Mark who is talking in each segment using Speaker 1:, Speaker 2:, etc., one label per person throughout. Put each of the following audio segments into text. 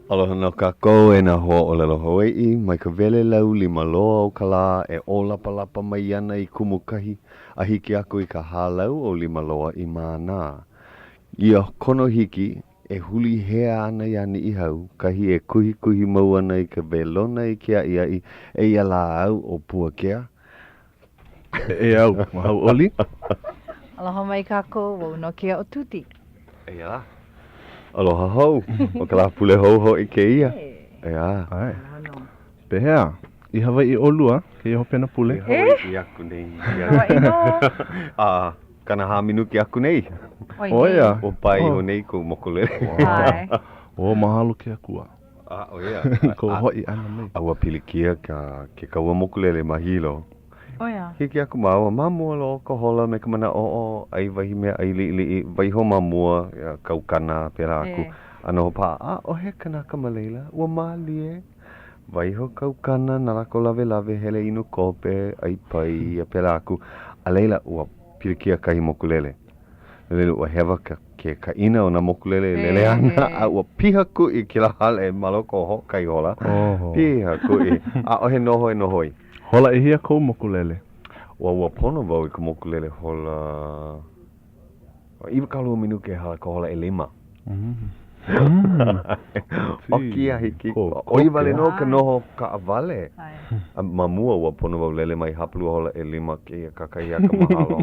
Speaker 1: Aloha nō kākou e nā hoa ʻōlelo Hawaiʻi, mai ka welelau lima loa o ka lā e ʻōlapalapa mai ana i Kumukahi a hiki aku i ka hālau o Limaloa i Mānā. Ia konohiki e huli hea ana iā Niʻihau, kahi e kuhikuhi mau ana i ka welona i ke aʻiaʻi, eia lā au ʻo Puakea.
Speaker 2: Eia au, ua hauʻoli.
Speaker 3: Aloha mai kākou, wau nō kēia ʻo Tuti.
Speaker 1: Eia lā. Aloha hou. ʻO ka Lāpule hou hoʻi kēia. ʻEā.
Speaker 2: ʻAe. Pehea? I Hawaiʻi ʻolua kēia hopena pule?
Speaker 1: I Hawaiʻi aku nei.
Speaker 3: I Hawaiʻi nō.
Speaker 1: A 40 minuke aku nei.
Speaker 2: ʻO ia.
Speaker 1: Ua pae iho nei koʻu mokulele.
Speaker 3: ʻAe.
Speaker 2: Ō, mahalo ke Akua.
Speaker 1: A, ʻo ia.
Speaker 2: Kou hoʻi ʻana mai.
Speaker 1: A ua pilikia ka ke kaua mokulele ma Hilo.
Speaker 3: ʻO ia.
Speaker 1: Hiki aku māua ma mua loa o ka hola me ka manaʻo ʻo ʻai wahi mea ʻai liʻiliʻi, waiho ma mua, ka ukana, pēlā aku. A noho paʻa, ʻaʻohe kanaka ma laila, ua mālie. Waiho ka ukana, na lākou lawelawe, hele inu kope, ʻai pai, a pēlā aku. A laila, ua pilikia kahi mokulele. No laila, ua hewa ka, ke kaʻina o nā mokulele e lele ana, a ua piha kuʻi kēlā hale ma loko o hoʻokahi hola. Piha kuʻi. ʻAʻohe noho e noho ai.
Speaker 2: Hola ʻehia kou mokulele?
Speaker 1: Ua, ua pono wau i ka mokulele hola 20 minuke hala ka hola ʻelima. ʻOki a hiki. ʻOi wale nō ka noho kaʻawale. A ma mua ua pono wau lele mai hapalua hola ʻelima kēia kakahiaka mahalo.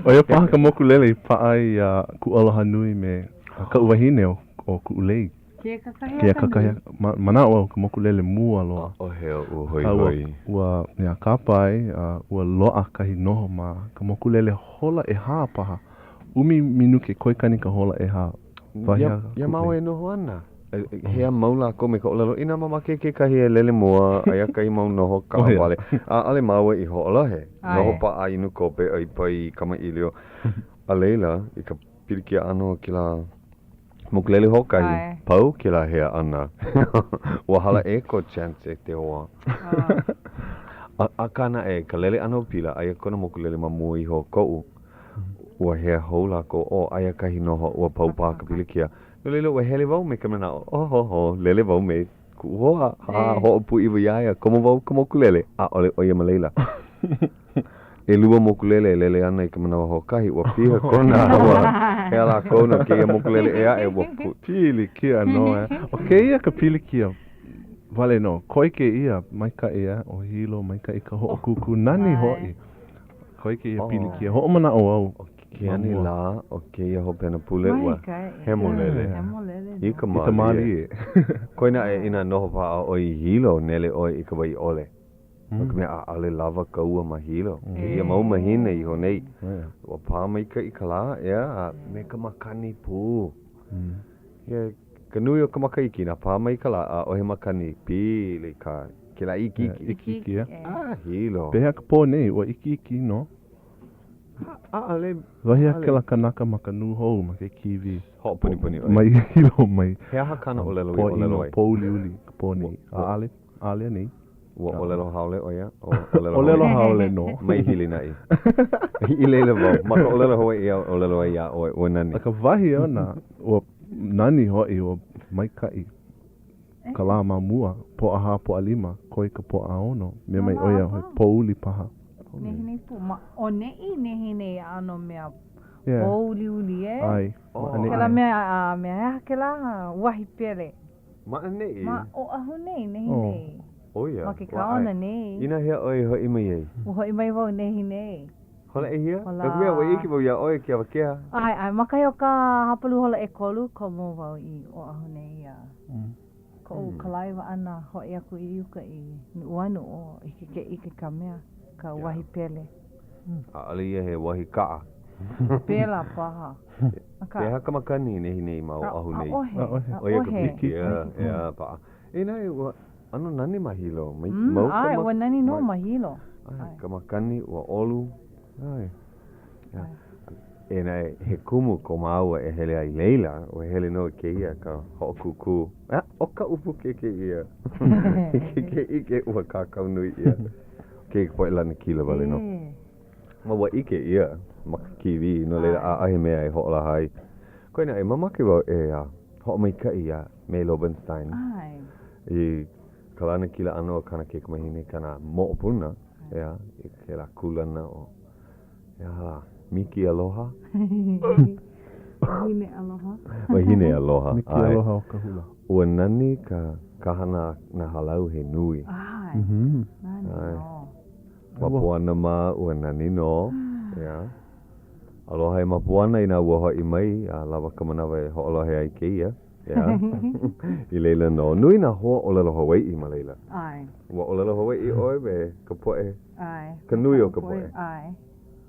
Speaker 2: ʻO ia paha ka mokulele i paʻa ai iā Kuʻualohanui me kaʻu wahine ʻo Kuʻulei.
Speaker 3: Kēia kakahiaka nui.
Speaker 2: Manaʻo au ka mokulele mua loa.
Speaker 1: ʻAʻohe oʻu hoihoi.
Speaker 2: Ua mea kāpae a ua loaʻa kahi noho ma ka mokulele hola ʻehā paha. ʻUmi minuke koe kani ka hola ʻehā.
Speaker 1: Wahi a Iā māua e noho ana, hea mau lākou me ka ʻōlelo, inā mamake kekahi e lele mua, aia kahi mau noho kaʻawale. ʻAʻole māua i hoʻolohe. Noho paʻa inu kope, ʻai pai, kamaʻilio. A laila, i ka pilikia ʻana o kēlā mokulele hoʻokahi, pau kēlā hea ʻana. Ua hala ʻē ko chance e ke hoa. Akā naʻe, ka lele ʻana o Pila, aia kona mokulele ma mua iho o koʻu. Ua hea hou lākou, ʻO, aia kahi noho, ua pau paha ka pilikia. No laila, ua hele wau me ka manaʻo, ʻOhoho, lele wau me kuʻu hoa, a hoʻopūʻiwa iā ia, komo wau i ka mokulele, ʻaʻole ʻo ia ma laila. ʻElua mokulele e lele ana i ka manawa hoʻokahi, ua piha kona, ua hea lākou no kēia mokulele ʻē aʻe, ua
Speaker 2: Pilikia nō, e. ʻO kēia ka pilikia wale nō. Koe kēia, maikaʻi, e, ʻo Hilo, maikaʻi ka hoʻokūkū, nani hoʻi. Koe kēia pilikia. Hoʻomanaʻo au.
Speaker 1: ʻO ke anilā o kēia hopena pule ua hemolele. I ka mālie. Koe naʻe inā noho paʻa ʻoe i Hilo, nele ʻoe i ka wai ʻole. No ka mea, ʻaʻole lawa ka ua ma Hilo. Kēia mau mahina iho nei, ua pā maikaʻi ka lā, ʻeā, a me ka makani pū. Yeah, ka nui o ka makahiki, inā pā mai ka lā, ʻaʻohe makani, pili ka kēlā ikiiki.
Speaker 2: Ikiiki, yeah.
Speaker 1: Ah, Hilo.
Speaker 2: Pehea ka pō nei, ua ikiiki nō?
Speaker 1: ʻAʻole.
Speaker 2: Wahi a kēlā kanaka ma ka nūhou, ma ke kīwī.
Speaker 1: Hoʻopunipuni ʻoe.
Speaker 2: Mai Hilo mai.
Speaker 1: He aha kāna ʻōlelo i ʻōlelo ai?
Speaker 2: Pōʻino, pōuliuli ka pō nei. ʻAʻole, ʻaʻole anei?
Speaker 1: Ua ʻōlelo haole ʻo ia? ʻŌlelo
Speaker 2: ʻŌlelo haole nō.
Speaker 1: Mai hilinaʻi. I laila wau, ma ka ʻōlelo Hawaiʻi au e ʻōlelo ai iā ʻoe, ua nani.
Speaker 2: Akā wahi ona, ua nani hoʻi, ua maikaʻi ka lā ma mua, Pōʻahā, Pōʻalima, koe ka Pōʻaono, mea mai ʻo ia, he pōuli paha.
Speaker 3: Nehinei pū, ma ʻoneʻi nehinei ʻano mea pōuliuli e.
Speaker 2: ʻAe, ma ʻaneʻi.
Speaker 3: Kēlā mea, a mea, he aha kēlā uahi pele?
Speaker 1: Ma ʻaneʻi?
Speaker 3: Ma Oʻahu nei, nehinei.
Speaker 1: ʻO ia.
Speaker 3: Ma ke kaona nei.
Speaker 1: Inahea ʻoe i hoʻi mai ai?
Speaker 3: Ua hoʻi mai wau nehinei.
Speaker 1: Hola ʻehia? No ka mea, ua ʻike wau iā ʻoe i ke awakea.
Speaker 3: ʻAe, ʻae, ma kahi o ka hapalua hola ʻekolu, komo wau i Oʻahu nei iā koʻu kalaiwa ʻana hoʻi aku i uka i Nuʻuanu ʻo hiki ke ʻike ka mea, ka uahi pele.
Speaker 1: ʻAʻole ia he wahi kaʻa.
Speaker 3: Pēlā paha.
Speaker 1: Akā. He aha ka makani nehinei ma Oʻahu nei?
Speaker 3: ʻAʻohe.
Speaker 1: ʻAʻohe. ʻO ia ka piki, ʻeā, ʻeā, paʻa. Inā ua ʻano nani ma Hilo. Mai, mau ka
Speaker 3: ʻae, ua nani nō ma Hilo.
Speaker 1: ʻAe, ka makani, ua ʻolu. ʻAe. Eia naʻe, he kumu ko māua e hele ai i laila, ua hele nō i kēia ka hoʻokūkū. A, ʻo kaʻu puke kēia. Hiki ke ʻike ua kākau nui ʻia. Kēia ka poʻe lanakila wale nō. Ma ua ʻike ʻia ma ka kīwī, no laila ʻaʻohe mea e hoʻolaha ai. Koe naʻe, mamake wau e a. Hoʻomaikaʻi iā May Lobenstein.
Speaker 3: ʻAe.
Speaker 1: I ka lanakila ʻana o kāna kaikamahine, kāna moʻopuna, ʻeā, i kēlā kūlana o, he aha lā, Miki Aloha?
Speaker 3: Wahine Aloha.
Speaker 1: Wahine Aloha,
Speaker 2: ʻae. Miki Aloha o ka hula.
Speaker 1: Ua nani ka, ka hana a nā hālau he nui.
Speaker 3: ʻAe. Nani nō.
Speaker 1: Mapuana mā, ua nani nō, ʻeā. Aloha e Mapuana inā ua hoʻi mai a lawa ka manawa e hoʻolohe ai kēia, ʻeā. I laila nō. Nui nā hoa ʻōlelo Hawaiʻi ma laila.
Speaker 3: ʻAe.
Speaker 1: Ua ʻōlelo Hawaiʻi ʻoe me ka poʻe?
Speaker 3: ʻAe.
Speaker 1: Ka nui o ka poʻe?
Speaker 3: ʻAe.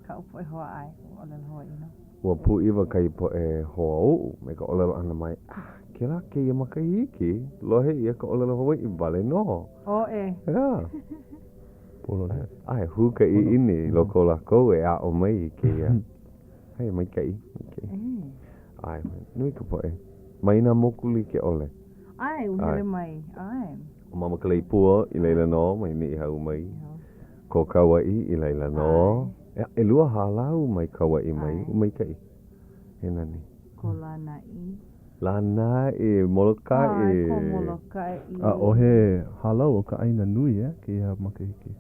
Speaker 3: Kaʻu poʻe hoa ʻae, ua ʻōlelo Hawaiʻi nō.
Speaker 1: Ua pūʻiwa kahi poʻe hoa oʻu me ka ʻōlelo ʻana mai, Ah, kēlā kēia makahiki, lohe ʻia ka ʻōlelo Hawaiʻi wale nō.
Speaker 3: ʻO e.
Speaker 1: ʻEā.
Speaker 2: Pololei.
Speaker 1: ʻAe, hū ka ʻiʻini i loko o lākou e aʻo mai i kēia. Hey, maikaʻi, maikaʻi. ʻAe, nui ka poʻe. Mai nā moku like ʻole.
Speaker 3: ʻAe, ua hele mai, ʻae.
Speaker 1: ʻO Mama Kaleipua i laila nō, mai Niʻihau mai. Ko Kauaʻi i laila nō. ʻEā, ʻelua hālau mai Kauaʻi mai, ua maikaʻi. He nani.
Speaker 3: Ko Lānaʻi.
Speaker 1: Lānaʻi, Molokaʻi.
Speaker 3: ʻAe, ko Molokaʻi.
Speaker 2: ʻAʻohe hālau o ka ʻāina nui, e, kēia makahiki.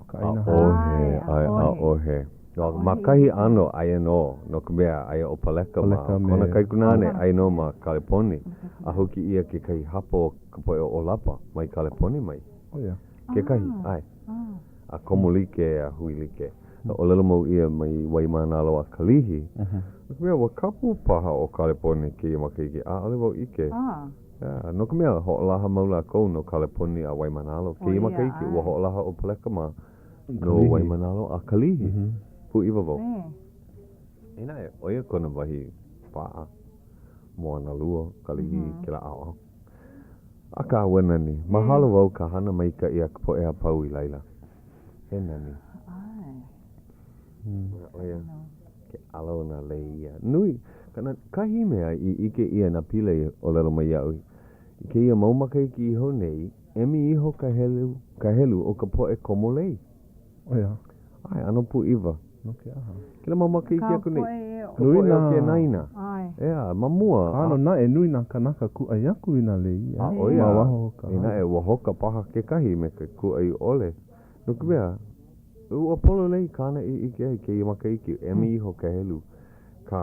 Speaker 2: O ka ʻāina
Speaker 1: ʻAʻohe, ʻae, ʻaʻohe. Ma kahi ʻano, aia nō, no ka mea, aia ʻo Paleka ma, kona kaikunāne, aia nō ma Kaleponi. A huki ʻia kekahi hapa o ka poʻe o ʻŌlapa mai Kaleponi mai. Kekahi, ʻae. A komo like a hui like. ʻŌlelo mau ʻia mai Waimānalo a Kalihi. No ka mea, ua kapu paha ʻo Kaleponi kēia makahiki, ʻaʻole wau ʻike. Yeah, no ka mea, hoʻolaha mau lākou no Kaleponi a Waimānalo. Kēia makahiki, ua hoʻolaha ʻo Paleka mā no Waimānalo a Kalihi. Pūʻiwa wau. Inā ʻo ia kona wahi paʻa, Moanalua, Kalihi, kēlā ʻaoʻao. Akā, ua nani. Mahalo wau ka hana maikaʻi a ka poʻe a pau i laila. He nani.
Speaker 3: ʻAe.
Speaker 1: ʻO ia ke ʻala o nā lei ia. Nui ka kahi mea i ʻike ʻia na Pila i ʻōlelo mai iaʻu i kēia mau makahiki iho nei, emi iho ka helu, ka helu o ka poʻe komo lei.
Speaker 2: ʻO ia.
Speaker 1: ʻAe, ʻano pūʻiwa.
Speaker 2: No ke aha?
Speaker 1: Kēlā mau makahiki aku nei.
Speaker 3: Ka
Speaker 1: poʻe o ke anaina.
Speaker 3: ʻAe.
Speaker 1: ʻEā, ma mua.
Speaker 2: ʻānō naʻe, nui nā kanaka kūʻai aku i nā lei
Speaker 1: ʻia. A ʻo ia, ma waho o ka hale. Inā ua hoka paha kekahi me ke kūʻai ʻole. No ka mea, ua pololei kāna i ʻike ai kēia makahiki, emi iho ka helu, ka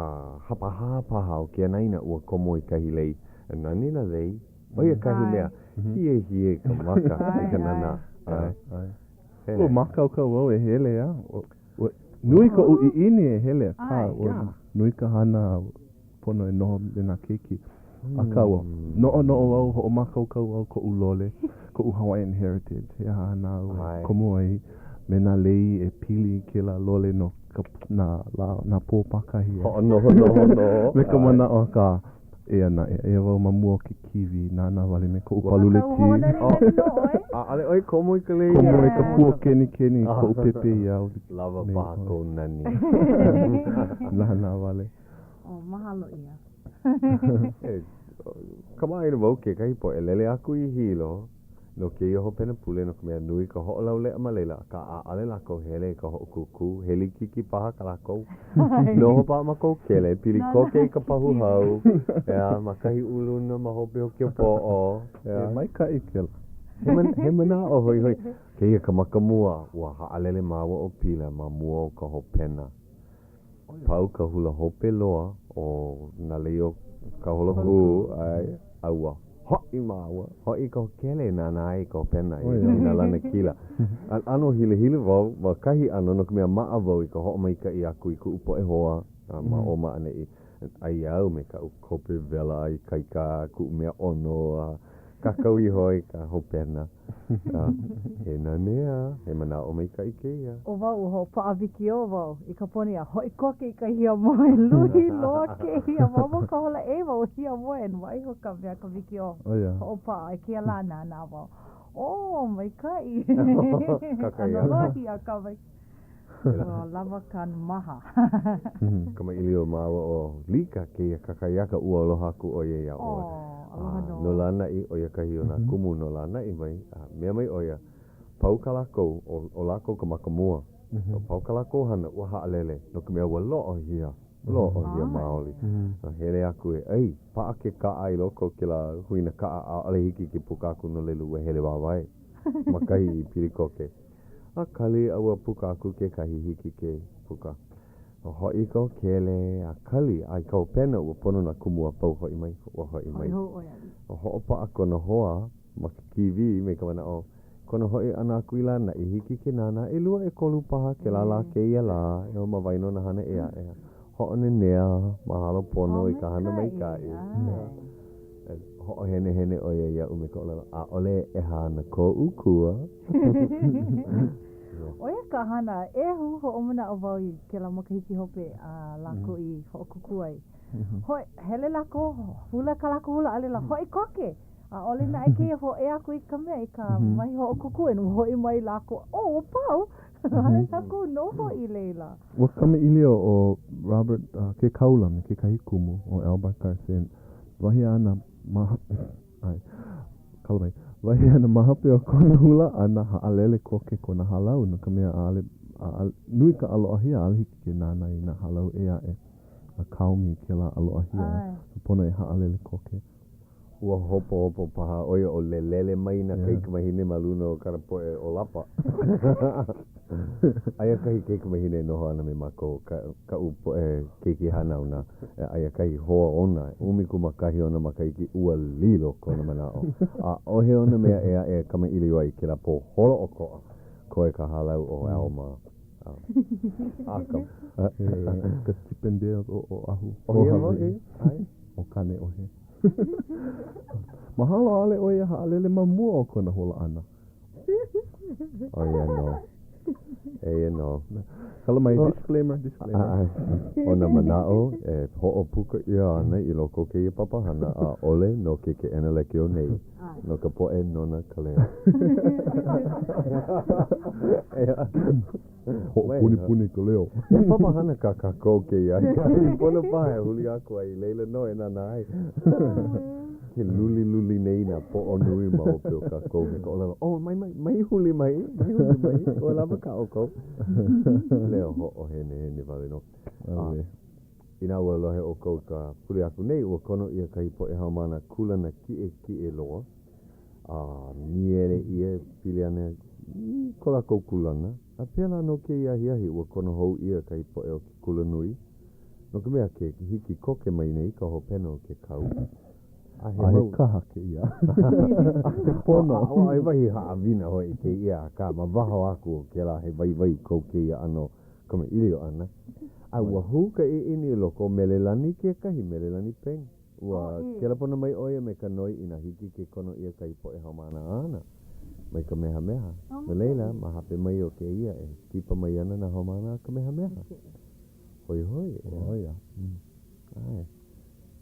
Speaker 1: hapahā paha o ke anaina ua komo i kahi lei. Nani nā lei, ʻo ia kahi mea, hiehie ka maka i ka nānā.
Speaker 2: ʻAe, ʻae. Ua mākaukau wau e hele a ua nui koʻu ʻiʻini e hele akā ua nui ka hana a pono e noho me nā keiki. Akā ua noʻonoʻo wau, hoʻomākaukau wau koʻu lole, koʻu Hawaiian Heritage, he aha hana au e komo ai me nā lei e pili i kēlā lole no ka nā lā nā pō pākahi.
Speaker 1: Hoʻonohonoho nō.
Speaker 2: Me ka manaʻo akā Eia naʻe, aia wau ma mua o ke kīwī, nānā wale me koʻu palule tī.
Speaker 1: ʻAʻole ʻoe komo i ka lei.
Speaker 2: Komo i ka pua kenikeni i koʻu pepeiao.
Speaker 1: Lawa paha kou nani.
Speaker 2: Nānā wale.
Speaker 3: Oh, mahalo ʻia.
Speaker 1: Kamaʻāina wau kekahi poʻe lele aku i Hilo. No kēia hopena pule, no ka mea, nui ka hoʻolauleʻa ma laila, akā ʻaʻole lākou hele i ka hoʻokūkū, he likiki paha kā lākou. Noho paha ma ka hōkele, pili koke i ka pahu hau, ʻeā, ma kahi uluna ma hope o ke poʻo, ʻeā.
Speaker 2: He maikaʻi kēlā.
Speaker 1: He man, he manaʻo hoihoi. Kēia ka makamua, ua haʻalele māua ʻo Pila ma mua o ka hopena. Pau ka hula hope loa o Nā Lei o Ka Holokū, ʻae, a ua hoʻi māua, hoʻi i ka hōkele e nānā ai i ka hopena i nā lanakila. A ʻano hilahila wau ma kahi ʻano no ka mea maʻa wau i ka hoʻomaikaʻi aku i kuʻu poʻe hoa ma ʻō ma ʻaneʻi. ʻAi au me kaʻu kope wela a ikaika, kuʻu mea ʻono a kākau iho i ka hopena. He nanea, he manaʻo maikaʻi kēia.
Speaker 3: ʻO wau, ua hoʻopaʻa wikiō wau i ka poni a hoʻi koke i ka hiamoe. Luhi loa kēia. Ma mua ka hola ʻeiwa ua hiamoe and waiho ka mea ka wikiō hoʻopaʻa. I kēia lā nānā wau. Oh, maikaʻi. ʻAno lohi akā maikaʻi. Ua lawa ka maha.
Speaker 1: Kamaʻilio māua ʻo Lika kēia kakahiaka ua aloha aku ʻo ia iā ʻoe.
Speaker 3: Oh, aloha nō.
Speaker 1: No Lānaʻi, ʻo ia kahi o nā kumu no Lānaʻi mai, a mea mai ʻo ia, pau kā lākou, ʻo, ʻo lākou ka makamua. Pau kā lākou hana, ua haʻalele, no ka mea ua loʻohia. Loʻohia maoli. A hele aku e ʻai, paʻa ke kaʻa i loko o kēlā huina kaʻa, ʻaʻole hiki ke puka aku no laila ua hele wāwae ma kahi i pili koke. A kali a ua puka aku kekahi hiki ke puka. A hoʻi ka ʻōkele, a kali, a i ka hopena ua pono nā kumu a pau hoʻi mai, ua hoʻi mai. A hoʻopaʻa kona hoa ma ke kīwī me ka manaʻo, kona hoʻi ʻana aku i Lānaʻi, hiki ke nānā ʻelua ʻekolu paha kēlā lā kēia lā, ʻeā ma waena o nā hana ʻē aʻe. Hoʻonenea, mahalo pono i ka hana maikaʻi. Hoʻohenehene ʻo ia iaʻu me ka ʻōlelo, ʻAʻole e ʻeha ana koʻu kua.
Speaker 3: ʻO ia ka hana ʻehu hoʻomanaʻo wau i kēlā makahiki hope a lākou i hoʻokūkū ai. Hoʻi, hele lākou, hula kā lākou hula, a laila hoʻi koke. ʻAʻole naʻe kēia hōʻea aku i ka mea, i ka wahi hoʻokūkū, and ua hoʻi mai lākou, oh, ua pau! ʻAʻole lākou noho i laila.
Speaker 2: Ua kamaʻilio ʻo Robert ke kaula me kekahi kumu ʻo Albert Garcia. Wahi āna, ma ʻae, kala mai. Wahi āna, ma hope o kona hula ʻana, haʻalele koke kona hālau no ka mea ʻaʻole, ʻaʻole, nui ka ʻaloʻahia, ʻaʻole hiki ke nānā i nā hālau ʻē aʻe a kaomi i kēlā ʻaloʻahia. Pono e haʻalele koke.
Speaker 1: Ua hopohopo paha ʻo ia o lelele mai nā kaikamahine ma luna o kāna poʻe ʻōlapa. Aia kahi kaikamahine e noho ana me mākou, kaʻu poʻe keiki hānau na, aia kahi hoa ona, 11 ona makahiki, ua lilo kona manaʻo. ʻAʻohe ona mea ʻē aʻe e kamaʻilio ai i kēlā pō holoʻokoʻa, koe ka hālau o Alma.
Speaker 2: Aka. Ka Chippendales o Oʻahu.
Speaker 1: ʻO ia hoʻi, ʻae.
Speaker 2: ʻO Kāneʻohe. Mahalo ʻaʻole ʻo ia haʻalele ma mua o kona hula ʻana.
Speaker 1: ʻO ia nō. Eia nō.
Speaker 2: Kala mai, disclaimer, disclaimer.
Speaker 1: ʻO nā manaʻo e hoʻopuka ʻia ana i loko o kēia papahana, ʻaʻole no ke keʻena lekiō nei, no ka poʻe nona ka leo.
Speaker 2: Hoʻopunipuni ka leo.
Speaker 1: He papahana kā kākou kēia i pono paha e huli aku ai i laila nō e nānā ai. Ke luliluli nei nā poʻo nui ma hope o kākou me ka ʻōlelo, Oh, mai, mai, mai huli mai, mai huli mai, ua lawa kā ʻoukou. Leo hoʻohenehene wale nō. A inā ua lohe ʻoukou i ka pule aku nei, ua kono ʻia kahi poʻe haumāna kūlana kiʻekiʻe loa a nīele ʻia e pili ana i ko lākou kūlana, a pēlā nō kēia ahiahi, ua kono hou ʻia kahi poʻe o ke kulanui, no ka mea, ke hiki koke mai nei ka hopena o ke kau,
Speaker 2: a he mau. kaha kēia. He pono.
Speaker 1: A he wahi haʻawina hoʻi kēia, akā, ma waho aku o kēlā, he waiwai kou kēia ʻano kamaʻilio ʻana. A ua hū ka ʻiʻini i loko o Melelani kekahi, Melelani Peng. Ua kelepona mai ʻo ia me ka noi inā hiki ke kono ʻia kahi poʻe haumāna āna mai Kamehameha. No laila, ma hope mai o kēia, e kipa mai ana nā haumāna a Kamehameha. Hoihoi, ʻeā? ʻAe.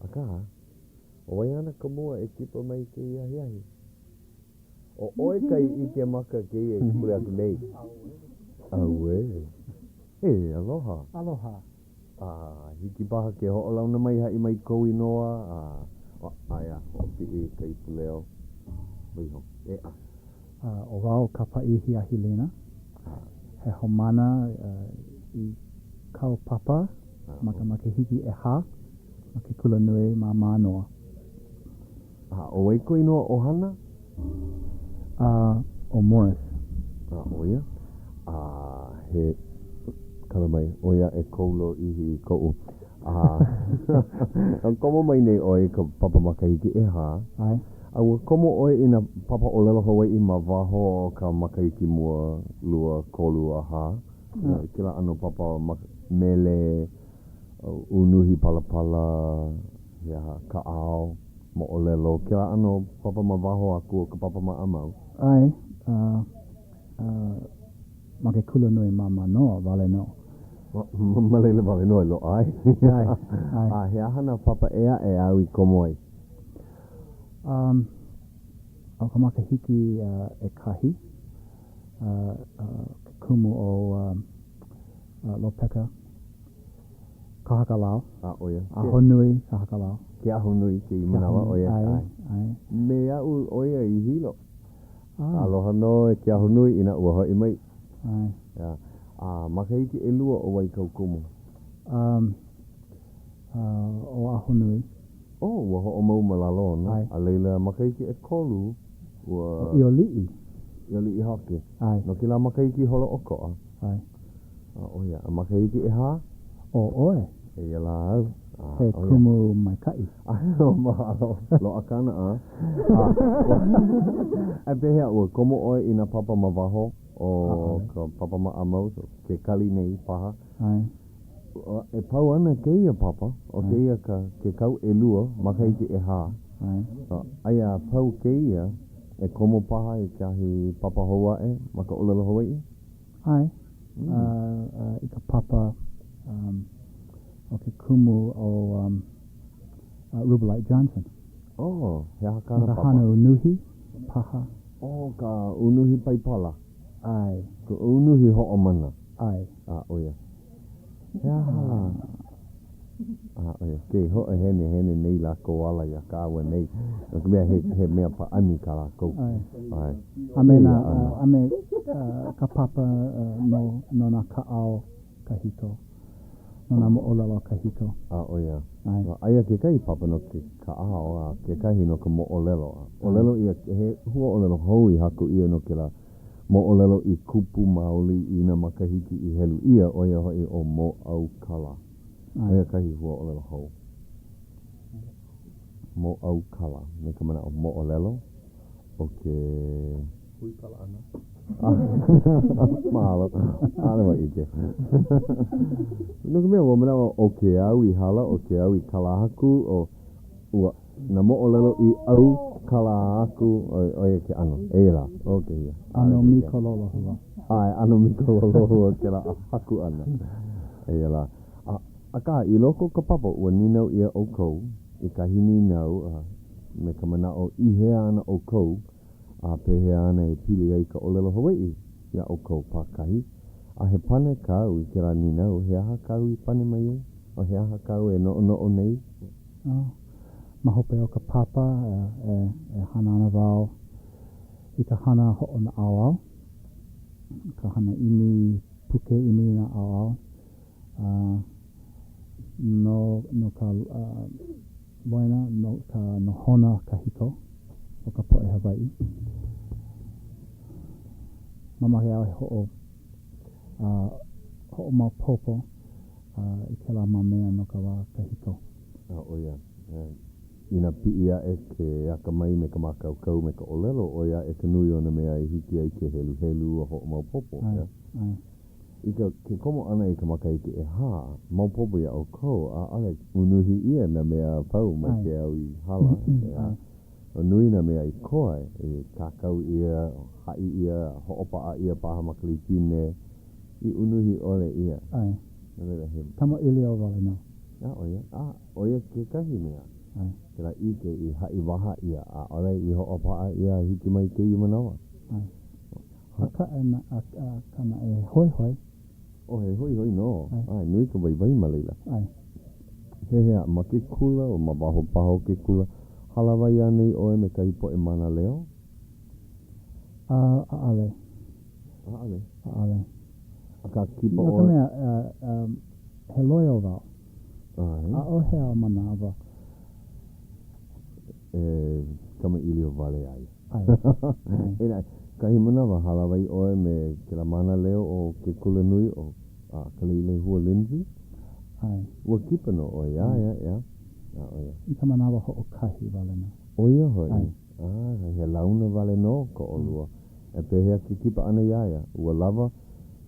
Speaker 1: Akā, ʻo wai ana ka mua e kipa mai i kēia ahiahi? ʻO ʻoe kai ʻike maka kēia i ka pule aku nei. Auē. E, aloha.
Speaker 4: Aloha.
Speaker 1: A hiki paha ke hoʻolauna mai haʻi mai kou inoa, a aia hoʻopiʻi ka ipuleo. Waiho. ʻEa.
Speaker 4: ʻO wau ka Paʻihi Ahilina, he haumāna i kau papa ma ka makahiki ʻehā ma ke kulanui ma Mānoa.
Speaker 1: A ʻo wai kou inoa ʻohana?
Speaker 4: A ʻo Morris.
Speaker 1: A ʻo ia? A he kala mai, ʻoi aʻe kou lōʻihi i koʻu. A komo mai nei ʻoe i ka papa makahiki ʻehā.
Speaker 4: ʻAe.
Speaker 1: A ua komo ʻoe i nā papa ʻōlelo Hawaiʻi ma waho o ka makahiki mua, lua, kolu, a hā? I kēlā ʻano papa mele, unuhi palapala, he aha, kaʻao, moʻolelo, kēlā ʻano papa ma waho aku o ka papa maʻamau.
Speaker 4: ʻAe, ma ke kulanui ma Mānoa wale nō.
Speaker 1: Ma laila wale nō e loaʻa ai.
Speaker 4: ʻAe, ʻae.
Speaker 1: A he aha nā papa ʻē aʻe āu i komo ai?
Speaker 4: Um, ʻo ka makahiki ʻekahi, ke kumu ʻo Lopeka Kahakalau.
Speaker 1: A, ʻo ia.
Speaker 4: Ahonui Kahakalau.
Speaker 1: Ke ahonui kēia manawa, ʻo ia.
Speaker 4: ʻAe, ʻae.
Speaker 1: Me aʻu ʻo ia i Hilo. Ah. Aloha nō e ke ahonui inā ua hoʻi mai.
Speaker 4: ʻAe.
Speaker 1: Yeah. A makahiki ʻelua ʻo wai kau kumu?
Speaker 4: Um. Oʻahu nui.
Speaker 1: Oh, ua hoʻomau ma lalo ona.
Speaker 4: ʻAe.
Speaker 1: A laila, makahiki ʻekolu, ua.
Speaker 4: ʻO ʻIoliʻi.
Speaker 1: ʻIoliʻi Hoke.
Speaker 4: ʻAe.
Speaker 1: No kēlā makahiki holoʻokoʻa.
Speaker 4: ʻAe.
Speaker 1: A ʻo ia, a makahiki ʻehā?
Speaker 4: ʻO ʻoe.
Speaker 1: Eia lā au. A,
Speaker 4: He
Speaker 1: ʻo ia.
Speaker 4: kumu maikaʻi.
Speaker 1: ʻAe, mahalo. Loaʻa kāna, a. A, a pehea, ua komo ʻoe i nā papa ma waho o
Speaker 4: ʻAʻole.
Speaker 1: ka papa maʻamau, so ke kali nei paha?
Speaker 4: ʻAe.
Speaker 1: E pau ana kēia papa, ʻo kēia ka ke kau ʻelua, makahiki ʻehā.
Speaker 4: ʻAe.
Speaker 1: Aia a pau kēia, e komo paha i kahi papa hou aʻe ma ka ʻōlelo Hawaiʻi?
Speaker 4: ʻAe. I ka papa o ke kumu ʻo Rubelight Johnson.
Speaker 1: Oh, he aha kāna
Speaker 4: No ka
Speaker 1: papa?
Speaker 4: hana unuhi paha.
Speaker 1: Oh, ka unuhi paipala.
Speaker 4: ʻAe.
Speaker 1: Ka unuhi hoʻomana.
Speaker 4: ʻAe.
Speaker 1: A, ʻo ia. He aha lā? A, ʻo ia, ke hoʻohenehene nei lākou ala iā kāua nei, no ka mea, he, he mea pāʻani kā lākou.
Speaker 4: ʻAe.
Speaker 1: ʻAe.
Speaker 4: A me nā,
Speaker 1: Kēia ʻano.
Speaker 4: a me ka papa no, no nā kaʻao kahiko, no nā moʻolelo kahiko.
Speaker 1: A, ʻo ia.
Speaker 4: ʻAe.
Speaker 1: Aia kekahi papa no ke kaʻao a kekahi no ka moʻolelo. A ʻōlelo ʻia, he huaʻōlelo hou i haku ʻia no kēlā Moʻolelo i kupu maoli i nā makahiki i helu ʻia, ʻo ia hoʻi ʻo mōʻaukala. ʻO ia kahi huaʻōlelo hou. Mōʻaukala, me ka manaʻo moʻolelo o ke.
Speaker 2: Huikala ʻana.
Speaker 1: Mahalo. ʻAʻole wau ʻike. No ka mea, ua manaʻo ʻo ke au i hala, ʻo ke au i kala aku, ʻo ua. Nā moʻolelo i au kala aku, ʻo ia ke ʻano. Eia lā, ʻo kēia.
Speaker 4: ʻAno mīkololohua.
Speaker 1: ʻAe, ʻano mīkololohua kēlā haku ʻana. Eia lā. A, akā, i loko o ka papa, ua nīnau ʻia ʻoukou i kahi nīnau me ka manaʻo i hea ana ʻoukou a pehea ana e pili ai ka ʻōlelo Hawaiʻi iā ʻoukou pākahi. A he pane kāu i kēlā nīnau, he aha kāu i pane mai ai? A he aha kāu e noʻonoʻo nei?
Speaker 4: Ma hope o ka papa, e hana ana wau i ka hana hoʻonaʻauao, ka hana ʻimi puke ʻimi naʻauao, no, no ka loina, no ka nohona kahiko o ka poʻe Hawaiʻi. Mamake au e hoʻo, hoʻomaopopo i kēlā mau mea no ka wā kahiko.
Speaker 1: A ʻo ia, inā piʻi aʻe ke akamai me ka mākaukau me ka ʻōlelo, ʻoi aʻe ka nui o nā mea e hiki ai ke heluhelu a hoʻomaopopo,
Speaker 4: ʻAe, ʻae.
Speaker 1: I ka ke komo ʻana i ka makahiki ʻehā, maopopo iā ʻoukou, ʻaʻole unuhi ʻia nā mea a pau mai ke au i hala, ʻeā. Nui nā mea i koa i kākau ʻia, haʻi ʻia, hoʻopaʻa ʻia paha ma ka lipine, i unuhi ʻole ʻia.
Speaker 4: ʻAe.
Speaker 1: No laila, he.
Speaker 4: Kamaʻilio wale nō.
Speaker 1: A, ʻo ia. A, ʻo ia kekahi mea.
Speaker 4: ʻAe.
Speaker 1: Kēlā ʻike i haʻi waha ʻia, ʻaʻole i hoʻopaʻa ʻia a hiki mai kēia manawa.
Speaker 4: ʻAe. Akā, akā naʻe, he hoihoi.
Speaker 1: Oh, he hoihoi nō.
Speaker 4: ʻAe.
Speaker 1: ʻAe, nui ka waiwai ma laila.
Speaker 4: ʻAe.
Speaker 1: Pehea, ma ke kula, o ma waho paha o ke kula, hālāwai anei ʻoe me kahi poʻe mānaleo?
Speaker 4: A, ʻaʻole.
Speaker 1: ʻAʻole.
Speaker 4: ʻAʻole.
Speaker 1: Akā, kipa
Speaker 4: No ka
Speaker 1: ʻoe.
Speaker 4: mea, he loio wau.
Speaker 1: ʻAe.
Speaker 4: ʻAʻohe au manawa.
Speaker 1: E kamaʻilio wale ai.
Speaker 4: ʻAe. ʻAe.
Speaker 1: Inā, kahi manawa, hālāwai ʻoe me kēlā mānaleo o ke kulanui ʻo Kaleilehua Lindsey?
Speaker 4: ʻAe.
Speaker 1: Ua kipa nō ʻoe iā ia, ʻeā? A, ʻo ia.
Speaker 4: I ka manawa hoʻokahi wale nō.
Speaker 1: ʻO ia hoʻi.
Speaker 4: ʻAe.
Speaker 1: A, he launa wale nō ko ʻolua. E pehea ke kipa ʻana iā ia? Ua lawa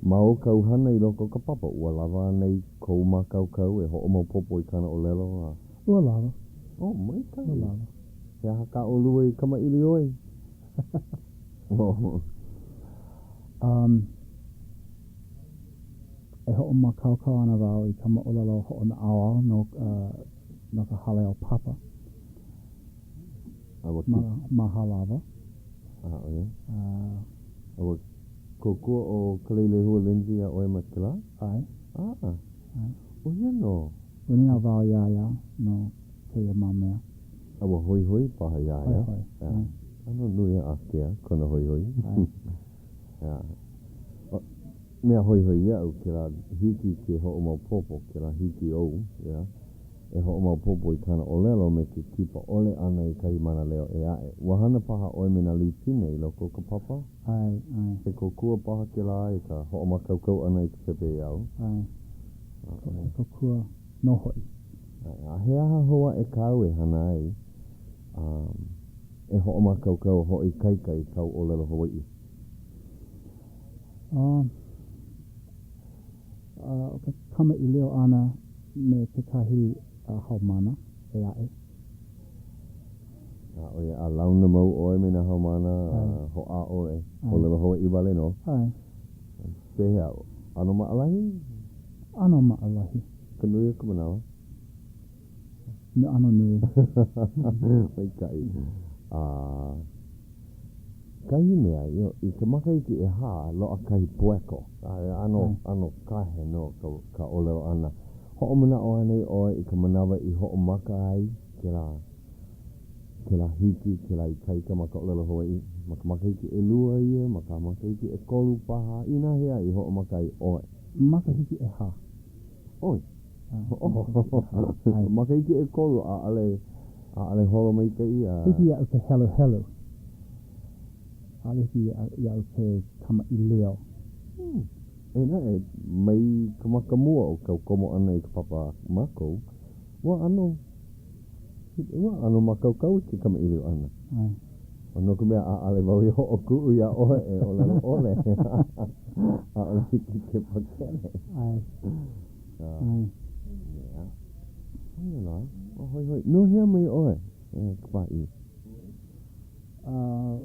Speaker 1: ma o kāu hana i loko o ka papa, ua lawa anei kou mākaukau e hoʻomaopopo i kāna ʻōlelo a.
Speaker 4: Ua lawa.
Speaker 1: Oh, maikaʻi.
Speaker 4: Ua lawa.
Speaker 1: He aha kā ʻolua i kamaʻilio ai?
Speaker 4: Um, e hoʻomākaukau ana wau i ka moʻolelo hoʻonaʻauao no, uh, no ka hale o Papa.
Speaker 1: A ua
Speaker 4: Ma, ma Hālawa.
Speaker 1: A, ʻo ia?
Speaker 4: A.
Speaker 1: A ua kōkua ʻo Kaleilehua Lindsey iā ʻoe ma kēlā?
Speaker 4: ʻAe.
Speaker 1: A.
Speaker 4: ʻAe.
Speaker 1: ʻO ia nō.
Speaker 4: Ua nīnau wau iā ia no kēia mau mea.
Speaker 1: A ua hoihoi paha iā ia?
Speaker 4: Hoihoi, ʻae.
Speaker 1: ʻAno nui a ākea kona hoihoi.
Speaker 4: ʻAe.
Speaker 1: ʻEā. Mea hoihoi iaʻu kēlā hiki ke hoʻomaopopo, kēlā hiki ou, ʻeā. e hoʻomaopopo i kāna ʻōlelo me ke kipa ʻole ʻana i kahi mānaleo ʻē aʻe. Ua hana paha ʻoe me nā lipine i loko o ka papa?
Speaker 4: ʻAe, ʻae.
Speaker 1: He kōkua paha kēlā i ka hoʻomākaukau ʻana i ka pepeiao?
Speaker 4: ʻAe. He kōkua nō hoʻi.
Speaker 1: ʻAe. A he aha hou aʻe kāu e hana ai um, e hoʻomākaukau a hoʻoikaika i kāu ʻōlelo Hawaiʻi?
Speaker 4: Um, ʻo ka kamaʻilio ʻana me kekahi haumāna ʻē aʻe.
Speaker 1: A ʻo ia, a launa mau ʻoe me nā haumāna a hoʻāʻo e ʻōlelo Hawaiʻi wale nō?
Speaker 4: ʻAe.
Speaker 1: Pehea, ʻano maʻalahi?
Speaker 4: ʻAno maʻalahi.
Speaker 1: Ka nui o ka manawa?
Speaker 4: ʻAno nui.
Speaker 1: Maikaʻi. A kahi mea, i ka makahiki ʻehā, loaʻa kahi poeko. A ʻano, ʻano kahe nō ka, ka ʻōlelo ʻana. Hoʻomanaʻo anei ʻoe i ka manawa i hoʻomaka ai kēlā, kēlā hiki, kēlā ikaika ma ka ʻōlelo Hawaiʻi? Ma ka makahiki ʻelua ia, ma ka makahiki ʻekolu paha, inahea i hoʻomaka ai ʻoe?
Speaker 4: Makahiki ʻehā.
Speaker 1: ʻOe. Makahiki ʻekolu, ʻaʻole, ʻaʻole holo maikaʻi a.
Speaker 4: Hiki iaʻu ke heluhelu. ʻAʻole hiki iaʻu ke kamaʻilio.
Speaker 1: Hmm. Eia naʻe, mai ka maka mua o kāu komo ʻana i ka papa a mākou, ua ʻano, ua ʻano mākaukau i ke kamaʻilio ʻana.
Speaker 4: ʻAe.
Speaker 1: No ka mea, ʻaʻole wau i hoʻokuʻu iā ʻoe e ʻōlelo ʻole. ʻAʻole hiki ke pakele.
Speaker 4: ʻAe. ʻAe.
Speaker 1: Yeah. ʻO ia lā, ua hoihoi. No hea mai ʻoe, e ka pāʻī?
Speaker 4: Uh,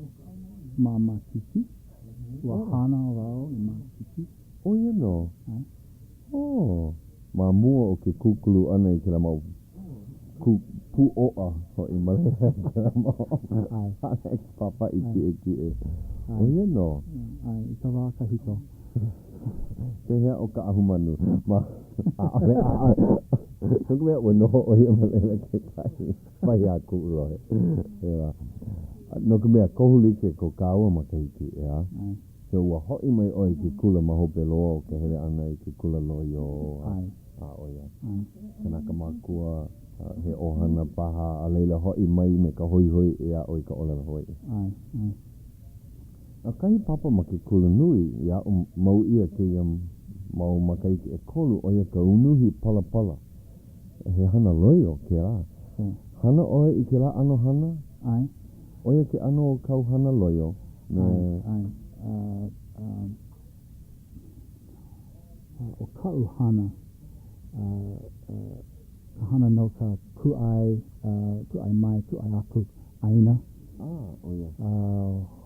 Speaker 4: ma Makiki. Ua hānau wau i Makiki.
Speaker 1: ʻO ia nō?
Speaker 4: ʻAe.
Speaker 1: Oh, ma mua o ke kūkulu ʻana i kēlā mau kū, pūʻoʻa hoʻi ma laila i kēlā mau hale papaʻi kiʻekiʻe. ʻO ia nō.
Speaker 4: ʻAe, i ka wā kahiko.
Speaker 1: Pehea ʻo Kaʻahumanu? Ma, ʻaʻole, ʻaʻole. No ka mea, ua noho ʻo ia ma laila kekahi, wahi a kuʻu lohe. Pēlā. No ka mea, kohu like ko kāua makahiki, ʻeā?
Speaker 4: ʻAe.
Speaker 1: So ua hoʻi mai ʻoe i ke kula ma hope loa o ka hele ʻana i ke kula loio a, a ʻo ia kanaka makua, he ʻohana paha, a laila hoʻi mai me ka hoihoi e aʻo i ka ʻōlelo Hawaiʻi.
Speaker 4: ʻAe, ʻae.
Speaker 1: A kahi papa ma ke kula nui i aʻo mau ʻia kēia mau makahiki ʻekolu, ʻo ia ka unuhi palapala. He hana loio kēlā. Hana ʻoe i kēlā ʻano hana?
Speaker 4: ʻAe.
Speaker 1: ʻO ia ke ʻano o kāu hana loio me.
Speaker 4: ʻAe, ʻae. ʻO kaʻu hana, ka hana no ka kūʻai, kūʻai mai, kūʻai aku ʻāina.
Speaker 1: Ah, ʻo ia.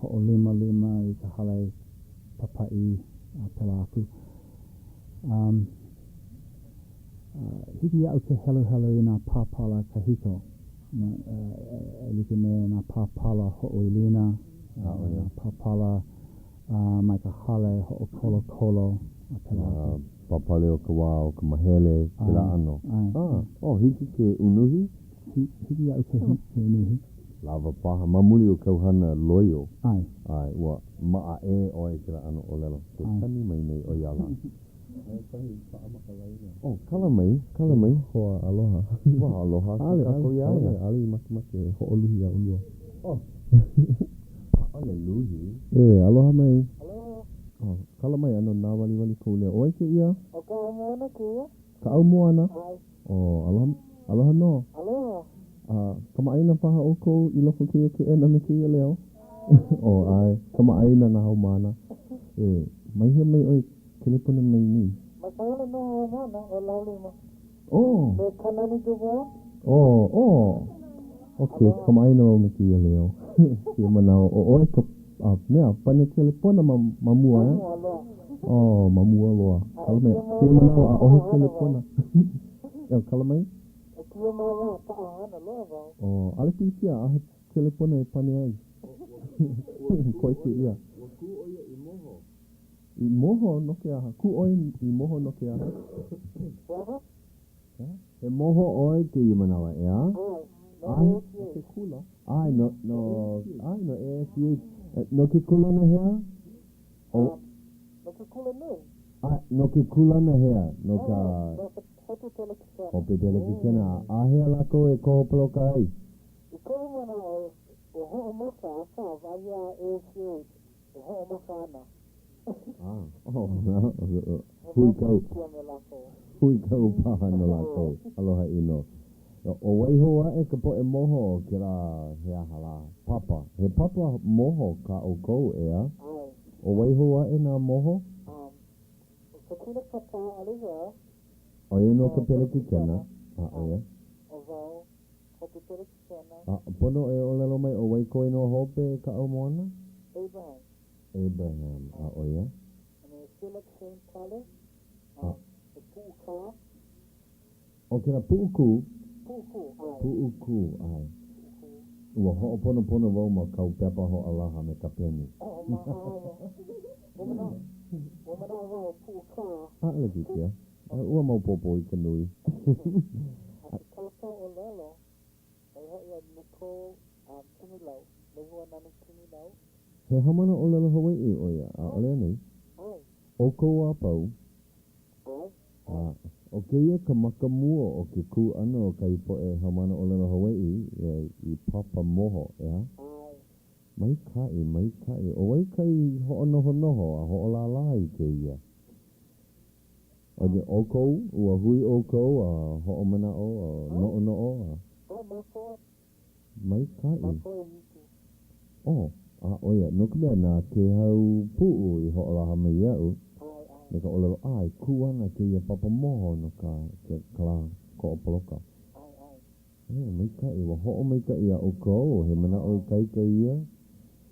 Speaker 4: Hoʻolimalima i ka hale papaʻi a pēlā aku. Um, Hiki iaʻu ke heluhelu i nā pāpala kahiko, e like me nā pāpala hoʻoilina, nā pāpala mai ka hale hoʻokolokolo a pēlā aku.
Speaker 1: Nā pāpale o ka wā o ka mahele, kēlā ʻano. ʻAe. Oh, hiki ke unuhi?
Speaker 4: Hiki iaʻu ke unuhi.
Speaker 1: Lawa paha, ma muli o kāu hana loio.
Speaker 4: ʻAe.
Speaker 1: ʻAe, ua maʻa ʻē ʻoe i kēlā ʻano ʻōlelo. Ke kani mai nei ʻo ia ala.
Speaker 2: Aia kahi paʻa ma ka laina.
Speaker 1: Oh, kala mai, kala mai.
Speaker 2: Hoa aloha.
Speaker 1: Ua aloha aku kākou iā ia.
Speaker 2: ʻAʻole i makemake e hoʻoluhi iā ʻolua.
Speaker 1: Oh, ʻaʻole luhi.
Speaker 2: E, aloha mai. Aloha. Oh, kala mai, ʻano nāwaliwali kou leo. ʻO wai kēia?
Speaker 5: ʻO Kaʻaumoana kēia.
Speaker 2: Kaʻaumoana?
Speaker 5: ʻAe.
Speaker 2: Oh, aloha, aloha nō.
Speaker 5: Aloha.
Speaker 2: A, kamaʻāina paha ʻoukou i loko o kēia keʻena me kēia leo? Oh, ʻae, kamaʻāina nā haumāna. E, mai hea mai ʻoe kelepona mai nei?
Speaker 5: Mai ka hale noho haumāna ʻo Laulima.
Speaker 2: Oh!
Speaker 5: Me Kanani Dubois.
Speaker 2: Oh, oh! Okay, kamaʻāina wau me kēia leo. Kēia manawa, ʻo ʻoe ka a, mea, pane kelepona ma, ma mua, eh?
Speaker 5: Ma mua loa.
Speaker 2: Oh, ma mua loa. Kala mai, kēia manawa, ʻaʻohe kelepona. Eo, kala mai?
Speaker 5: E kēia mau lā, paʻahana loa wau.
Speaker 2: Oh, ʻaʻole pilikia, ʻaʻohe kelepona e pane ai. Koe kēia.
Speaker 1: Ua kū ʻo ia i moho.
Speaker 2: I moho no ke aha? Kū ʻoe i moho no ke aha?
Speaker 5: He aha?
Speaker 1: He moho ʻoe kēia manawa, ʻeā?
Speaker 5: ʻAe, no
Speaker 1: ʻAe.
Speaker 5: ASUH.
Speaker 2: No ke kula.
Speaker 1: ʻAe, no, no, ʻae, no ASUH. No ke kūlana hea?
Speaker 5: Um, no ke kula nui.
Speaker 1: ʻAe, no ke kūlana hea? No ka.
Speaker 5: No ka. Hope Pelekikena.
Speaker 1: Hope Pelekikena. Āhea lākou e koho poloka ai?
Speaker 5: I koʻu manaʻo, ua hoʻomaka, akā, wahi a ASU e hoʻomaka ana.
Speaker 1: Ah, oh, huikau. Huikau paha no lākou. Aloha ʻino. ʻO wai hou aʻe ka poʻe moho o kēlā he aha lā, papa? He papa moho kā ʻoukou, ʻeā?
Speaker 5: ʻAe.
Speaker 1: ʻO wai hou aʻe nā moho?
Speaker 5: Um, ʻo Katrina Kapa Oliveira.
Speaker 1: ʻO ia nō ka pelekikena. A ʻo ia?
Speaker 5: ʻO wau, Hope Pelekikena.
Speaker 1: A, pono e ʻōlelo mai ʻo wai kou inoa hope e Kaʻaumoana?
Speaker 5: Abraham.
Speaker 1: Abraham, a ʻo ia?
Speaker 5: A me Philip Shane Pale, a he puʻukā.
Speaker 1: ʻO kēlā puʻukū.
Speaker 5: Puʻukū, ʻae.
Speaker 1: Puʻukū, ʻae.
Speaker 5: Puʻukū.
Speaker 1: Ua hoʻoponopono wau ma kāu pepa hoʻolaha me ka peni.
Speaker 5: Oh, mahalo. Ua manaʻo, ua manaʻo wau, puʻukā.
Speaker 1: ʻAʻole pilikia. Ua maopopo i ka nui.
Speaker 5: A ke kākau ʻōlelo, ʻo ia hoʻi ʻo Nicole Kinilau, Lehuanani Kinilau.
Speaker 1: He haumāna ʻōlelo Hawaiʻi ʻo ia, ʻaʻole anei?
Speaker 5: ʻAe.
Speaker 1: ʻOukou a pau.
Speaker 5: ʻAe.
Speaker 1: A ʻo kēia ka maka mua o ke kū ʻana o kahi poʻe haumāna ʻōlelo Hawaiʻi i papa moho, ʻeā?
Speaker 5: ʻAe.
Speaker 1: Maikaʻi, maikaʻi. ʻO wai kai hoʻonohonoho a hoʻolālā i kēia? ʻO ʻoukou, ua hui ʻoukou a hoʻomanaʻo a noʻonoʻo a.
Speaker 5: ʻAe, mākou.
Speaker 1: Maikaʻi.
Speaker 5: Mākou ʻehiku.
Speaker 1: Oh, a ʻo ia, no ka mea, na Kēhau Puʻu i hoʻolaha mai iaʻu,
Speaker 5: ʻAe, ʻae.
Speaker 1: me ka ʻōlelo, a e kū ana kēia papa moho no ka, ke, ka lā koho poloka.
Speaker 5: ʻAe, ʻae.
Speaker 1: E, maikaʻi, ua hoʻomaikaʻi iā ʻoukou, he manaʻo ikaika ia.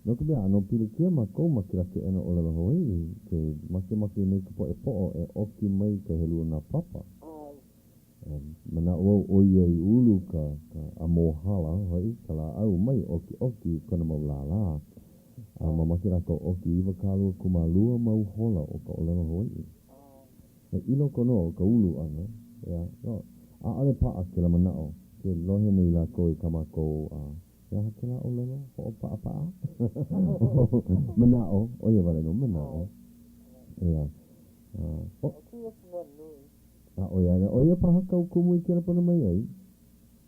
Speaker 1: No ka mea, ʻano pilikia mākou ma kēlā keʻena ʻōlelo Hawaiʻi, ke makemake nei ka poʻe poʻo e ʻoki mai ka helu o nā papa.
Speaker 5: ʻAe.
Speaker 1: E manaʻo au ʻoiai ulu ka, ka, a mōhala hoʻi ka lāʻau mai ʻokiʻoki i kona mau lālā, a mamake lākou ʻoki 22 mau hola o ka ʻōlelo Hawaiʻi. E i loko nō o ka ulu ʻana, ʻeā, no, ʻaʻole paʻa kēlā manaʻo, ke lohe nei lākou i kā mākou, a he aha kēlā ʻōlelo hoʻopaʻapaʻa? Manaʻo, ʻo ia wale nō, manaʻo, ʻeā, a, ʻo.
Speaker 5: ʻO kēia ka mea nui
Speaker 1: A ʻo ia, ʻo ia paha kāu kumu i kelepona mai ai?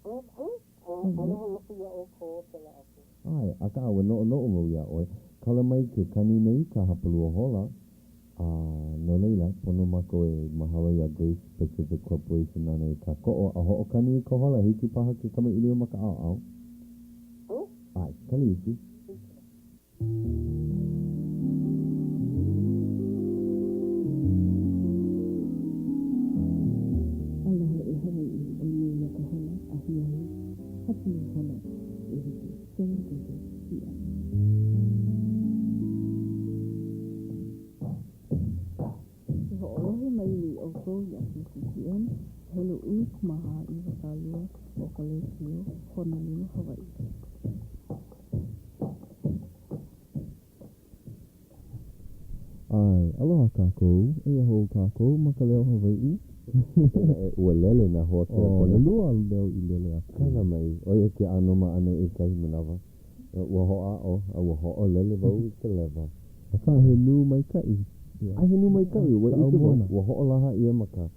Speaker 5: Aloha aku iā ʻoukou pēlā aku.
Speaker 1: ʻAe, akā ua noʻonoʻo wau iā ʻoe. Kala mai ke kani nei ka hapalua hola, a no laila, pono mākou e mahalo iā Grace Pacific Corporation nāna i kākoʻo a hoʻokani i ka hola. Hiki paha ke kamaʻilio ma ka ʻaoʻao? ʻAe, kali iki.
Speaker 6: Aloha e Hawaiʻi, ʻo nei ka hola ahiahi, hapalua hola ʻehiku, 7:30 PM. E hoʻolohe mai nei ʻoukou iā KCCN, helu 14 22 o ka lēkiō Honolulu, Hawaiʻi.
Speaker 2: ʻAe, aloha kākou, eia hou kākou ma ka Leo Hawaiʻi.
Speaker 1: Ua lele nā hoa kelepona.
Speaker 2: Oh, ʻelua leo i lele aku.
Speaker 1: Kala mai, ʻo ia ke ʻano ma ʻaneʻi i kahi manawa. Ua hoʻāʻo a ua hoʻolele wau i ka lewa.
Speaker 2: Akā, he nū maikaʻi.
Speaker 1: A he nū maikaʻi, ua ʻike wau, ua hoʻolaha ʻia ma ka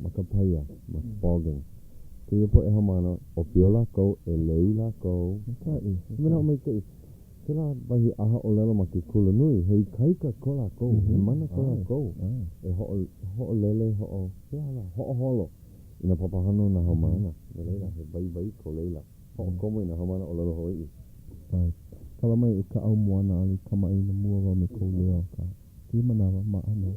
Speaker 1: ma ka paia, ma Spalding. Kēia poʻe haumāna, ʻōpio lākou, ʻeleu lākou.
Speaker 2: Maikaʻi.
Speaker 1: He manaʻo maikaʻi. Kēlā wahi ʻaha ʻōlelo ma ke kulanui, he ikaika ko lākou, he mana ko lākou e hoʻolele, hoʻo, he aha lā, hoʻoholo i nā papahana o nā haumāna. No laila, he waiwai ko laila hoʻokomo i nā haumāna ʻōlelo Hawaiʻi.
Speaker 2: ʻAe. Kala mai e Kaʻaumoana ʻaʻole i kamaʻāina mua wau me kou leo akā kēia manawa maʻa nō.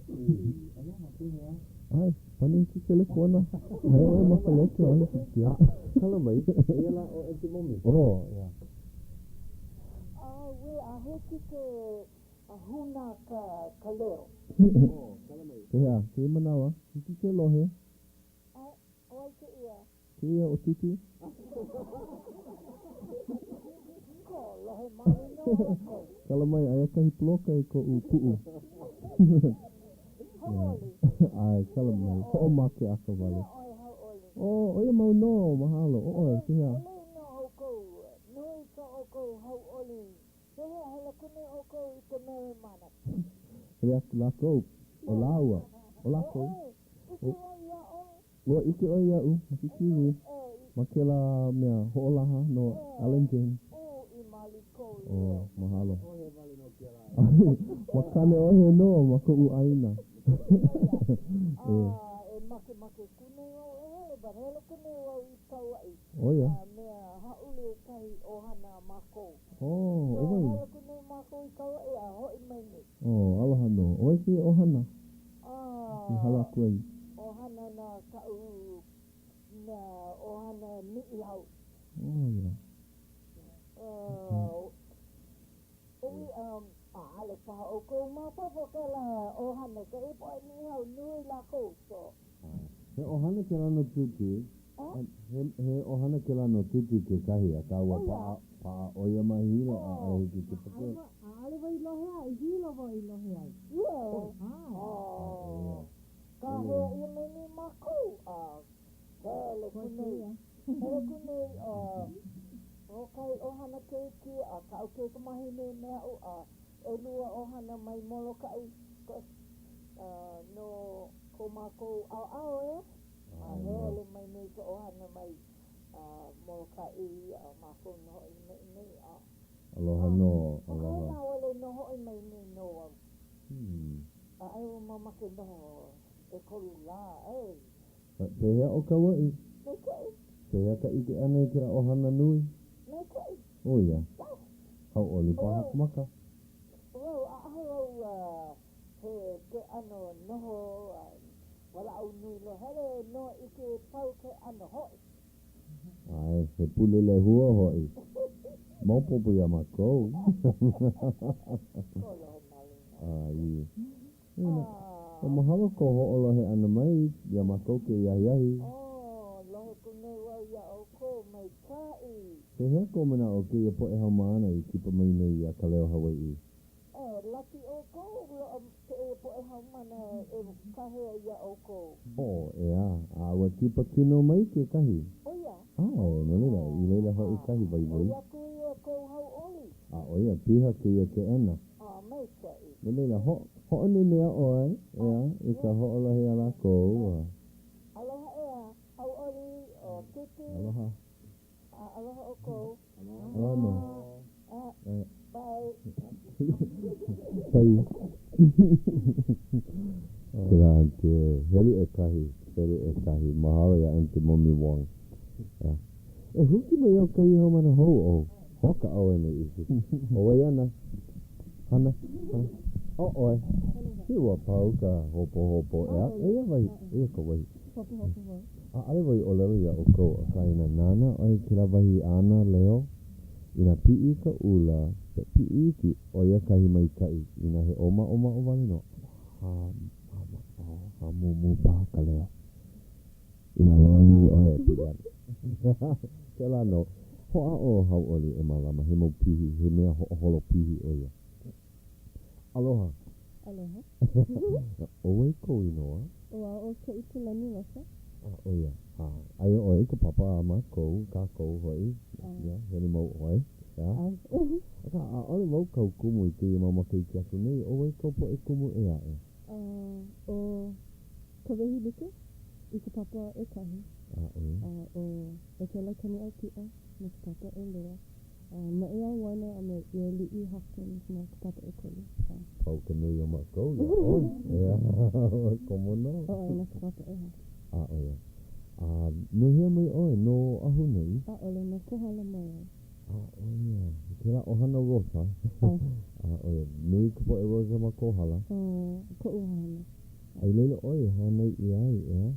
Speaker 2: ʻAe, pane i ke kelepona. Aia ʻoe ma ka lēkiō ʻaʻole pilikia.
Speaker 1: Kala mai, eia lā ʻo Aunty Momi.
Speaker 2: Oh, yeah.
Speaker 5: Auē, a hiki ke hūnā ka leo.
Speaker 1: Oh, kala mai.
Speaker 2: Pehea, kēia manawa, hiki ke lohe?
Speaker 5: ʻAe, ʻo wai kēia?
Speaker 2: Kēia ʻo Tutu.
Speaker 5: Lohe maoli nō ʻoukou.
Speaker 2: Kala mai, aia kahi poloka i koʻu puʻu.
Speaker 5: Hauʻoli.
Speaker 2: ʻAe, kala mai. Hoʻomākeʻaka wale.
Speaker 5: Pehea ʻoe hauʻoli?
Speaker 2: Oh, ʻo ia mau nō, mahalo. ʻO ʻoe, pehea?
Speaker 5: ʻOleu nō ʻoukou, nui ko ʻoukou hauʻoli. Pehea, hele aku nei ʻoukou i ke mele mana?
Speaker 2: Hele aku lākou, ʻo lāua, ʻo lākou.
Speaker 5: ʻO ʻoe, ʻike wau iā ʻoe.
Speaker 2: Ua ʻike ʻoe iaʻu ma ke kīwī ma kēlā mea hoʻolaha no Alan James. Oh, mahalo. Ma Kaneʻohe nō ma koʻu ʻāina. ʻO ia. Oh, ʻo wai? Oh, aloha nō. ʻO wai kēia ʻohana i hala aku ai?
Speaker 5: ʻOhana na kaʻu mea ʻohana Niʻihau.
Speaker 2: Oh, ia.
Speaker 5: Oh, ʻoi, um, ʻaʻole paha ʻoukou maopopo kēlā ʻohana, kēia poʻe Niʻihau nui lākou, so.
Speaker 1: He ʻohana kēlā no Tūtū. He, he ʻohana kēlā no Tūtū kekahi, akā ua paʻa, paʻa ʻo ia ma Hilo, ʻaʻole hiki ke poke.
Speaker 3: ʻAʻole wau i lohe ai, i Hilo wau i lohe ai.
Speaker 5: ʻAe. Kāhea ʻia mai nei mākou, a hele aku nei, hele aku nei a hoʻokahi ʻohana keiki a kaʻu kaikamahine me aʻu a ʻelua ʻohana mai Molokaʻi, no ko mākou ʻaoʻao, ʻeā? A hele mai nei ka ʻohana mai Molokaʻi a mākou nō hoʻi i neʻi nei a.
Speaker 1: Aloha nō, aloha.
Speaker 5: Hoʻokahi lā wale nō hoʻi mai nei nō au. ʻAʻole wau mamake noho ʻekolu lā, ʻe.
Speaker 1: Pehea ʻo Kauaʻi?
Speaker 5: Maikaʻi.
Speaker 1: Pehea ka ʻike ʻana i kēlā ʻohana nui?
Speaker 5: Maikaʻi.
Speaker 1: ʻO ia. Hauʻoli paha ka maka.
Speaker 5: Wau, ʻaʻohe wau he ke ʻano noho a walaʻau nui loa. Hele nō i ke pau ke ʻano hoʻi.
Speaker 1: ʻAe, he pule lehua hoʻi. Maopopo iā mākou.
Speaker 5: Kolohe maluna.
Speaker 1: ʻAe. Ua mahalo kou hoʻolohe ʻana mai iā mākou kēia ahiahi.
Speaker 5: Oh, lohe aku nei wau iā ʻoukou, maikaʻi.
Speaker 1: Pehea kou manaʻo o kēia poʻe haumāna i kipa mai nei iā Ka Leo Hawaiʻi?
Speaker 5: E, laki ʻoukou, loaʻa kēia poʻe haumāna e kāhea iā ʻoukou.
Speaker 1: Oh, ʻeā, a ua kipa kino mai kekahi.
Speaker 5: ʻO ia?
Speaker 1: ʻAe, no laila, i laila hoʻi kahi waiwai.
Speaker 5: ʻOi aku ia kou hauʻoli.
Speaker 1: A ʻo ia, piha kēia keʻena.
Speaker 5: A maikaʻi.
Speaker 1: No laila, hoʻonenea ʻoe, ʻeā, i ka hoʻolohe iā lākou, a.
Speaker 5: Aloha ʻeā, hauʻoli ʻo Kiki.
Speaker 1: Aloha.
Speaker 5: A aloha ʻoukou.
Speaker 1: Aloha nō.
Speaker 5: A, bye.
Speaker 1: Bye. Kēlā auntie, helu ʻekahi, helu ʻekahi. Mahalo iā Auntie Momi Wong. ʻEā. E huki mai au kahi haumāna hou, oh, hoka ʻoe nei isi. ʻO wai ana? Hana, hana. ʻO ʻoe. He ua pau ka hopohopo, ʻeā? Eia wahi, eia ka wahi.
Speaker 6: Hopohopo wau.
Speaker 1: ʻAʻole wau i ʻōlelo iā ʻoukou, akā inā nānā ʻoe i kēlā wahi āna leo, inā piʻi ka ʻula, piʻi iki, ʻo ia kahi maikaʻi. Inā he ʻōmaʻomaʻo wale nō, hāmama, hāmūmū paha ka leo. Inā leo nui ʻoe e piʻi ana. Pēlā nō. Hoʻāʻo hauʻoli e mālama he mau pihi, he mea hoʻoholo pihi ʻo ia. Aloha.
Speaker 6: Aloha.
Speaker 1: ʻO wai kou inoa?
Speaker 6: ʻO au ʻo Keʻipulani Rosa.
Speaker 1: A, ʻo ia. A, aia ʻoe i ka papa a mākou, kākou hoʻi. Ia, hele mau ʻoe. ʻEā?
Speaker 6: ʻAe.
Speaker 1: Akā, ʻaʻole wau kāu kumu i kēia mau makahiki aku nei. ʻO wai kou poʻe kumu ʻē aʻe?
Speaker 6: A, ʻo Kawehi Like i ka papa ʻekahi.
Speaker 1: A, ʻo ia.
Speaker 6: A, ʻo Ekela Kaniʻaupiʻo no ka papa ʻelua. A, Noʻeau Warner a me ʻIoliʻi Hopkins no ka papa ʻekolu. A.
Speaker 1: Pau ka nui o mākou iā ʻoe. ʻEā, komo nō.
Speaker 6: ʻO au no ka papa ʻehā.
Speaker 1: A, ʻo ia. A, no hea mai ʻoe? No Oʻahu nei?
Speaker 6: ʻAʻole, no Kohala mai au.
Speaker 1: A, ʻo ia. Kēlā ʻohana Rosa.
Speaker 6: ʻAe.
Speaker 1: A, ʻo ia. Nui ka poʻe Rosa ma Kohala.
Speaker 6: A, koʻu ʻohana.
Speaker 1: A i laila ʻoe i hānai ʻia ai, ʻeā?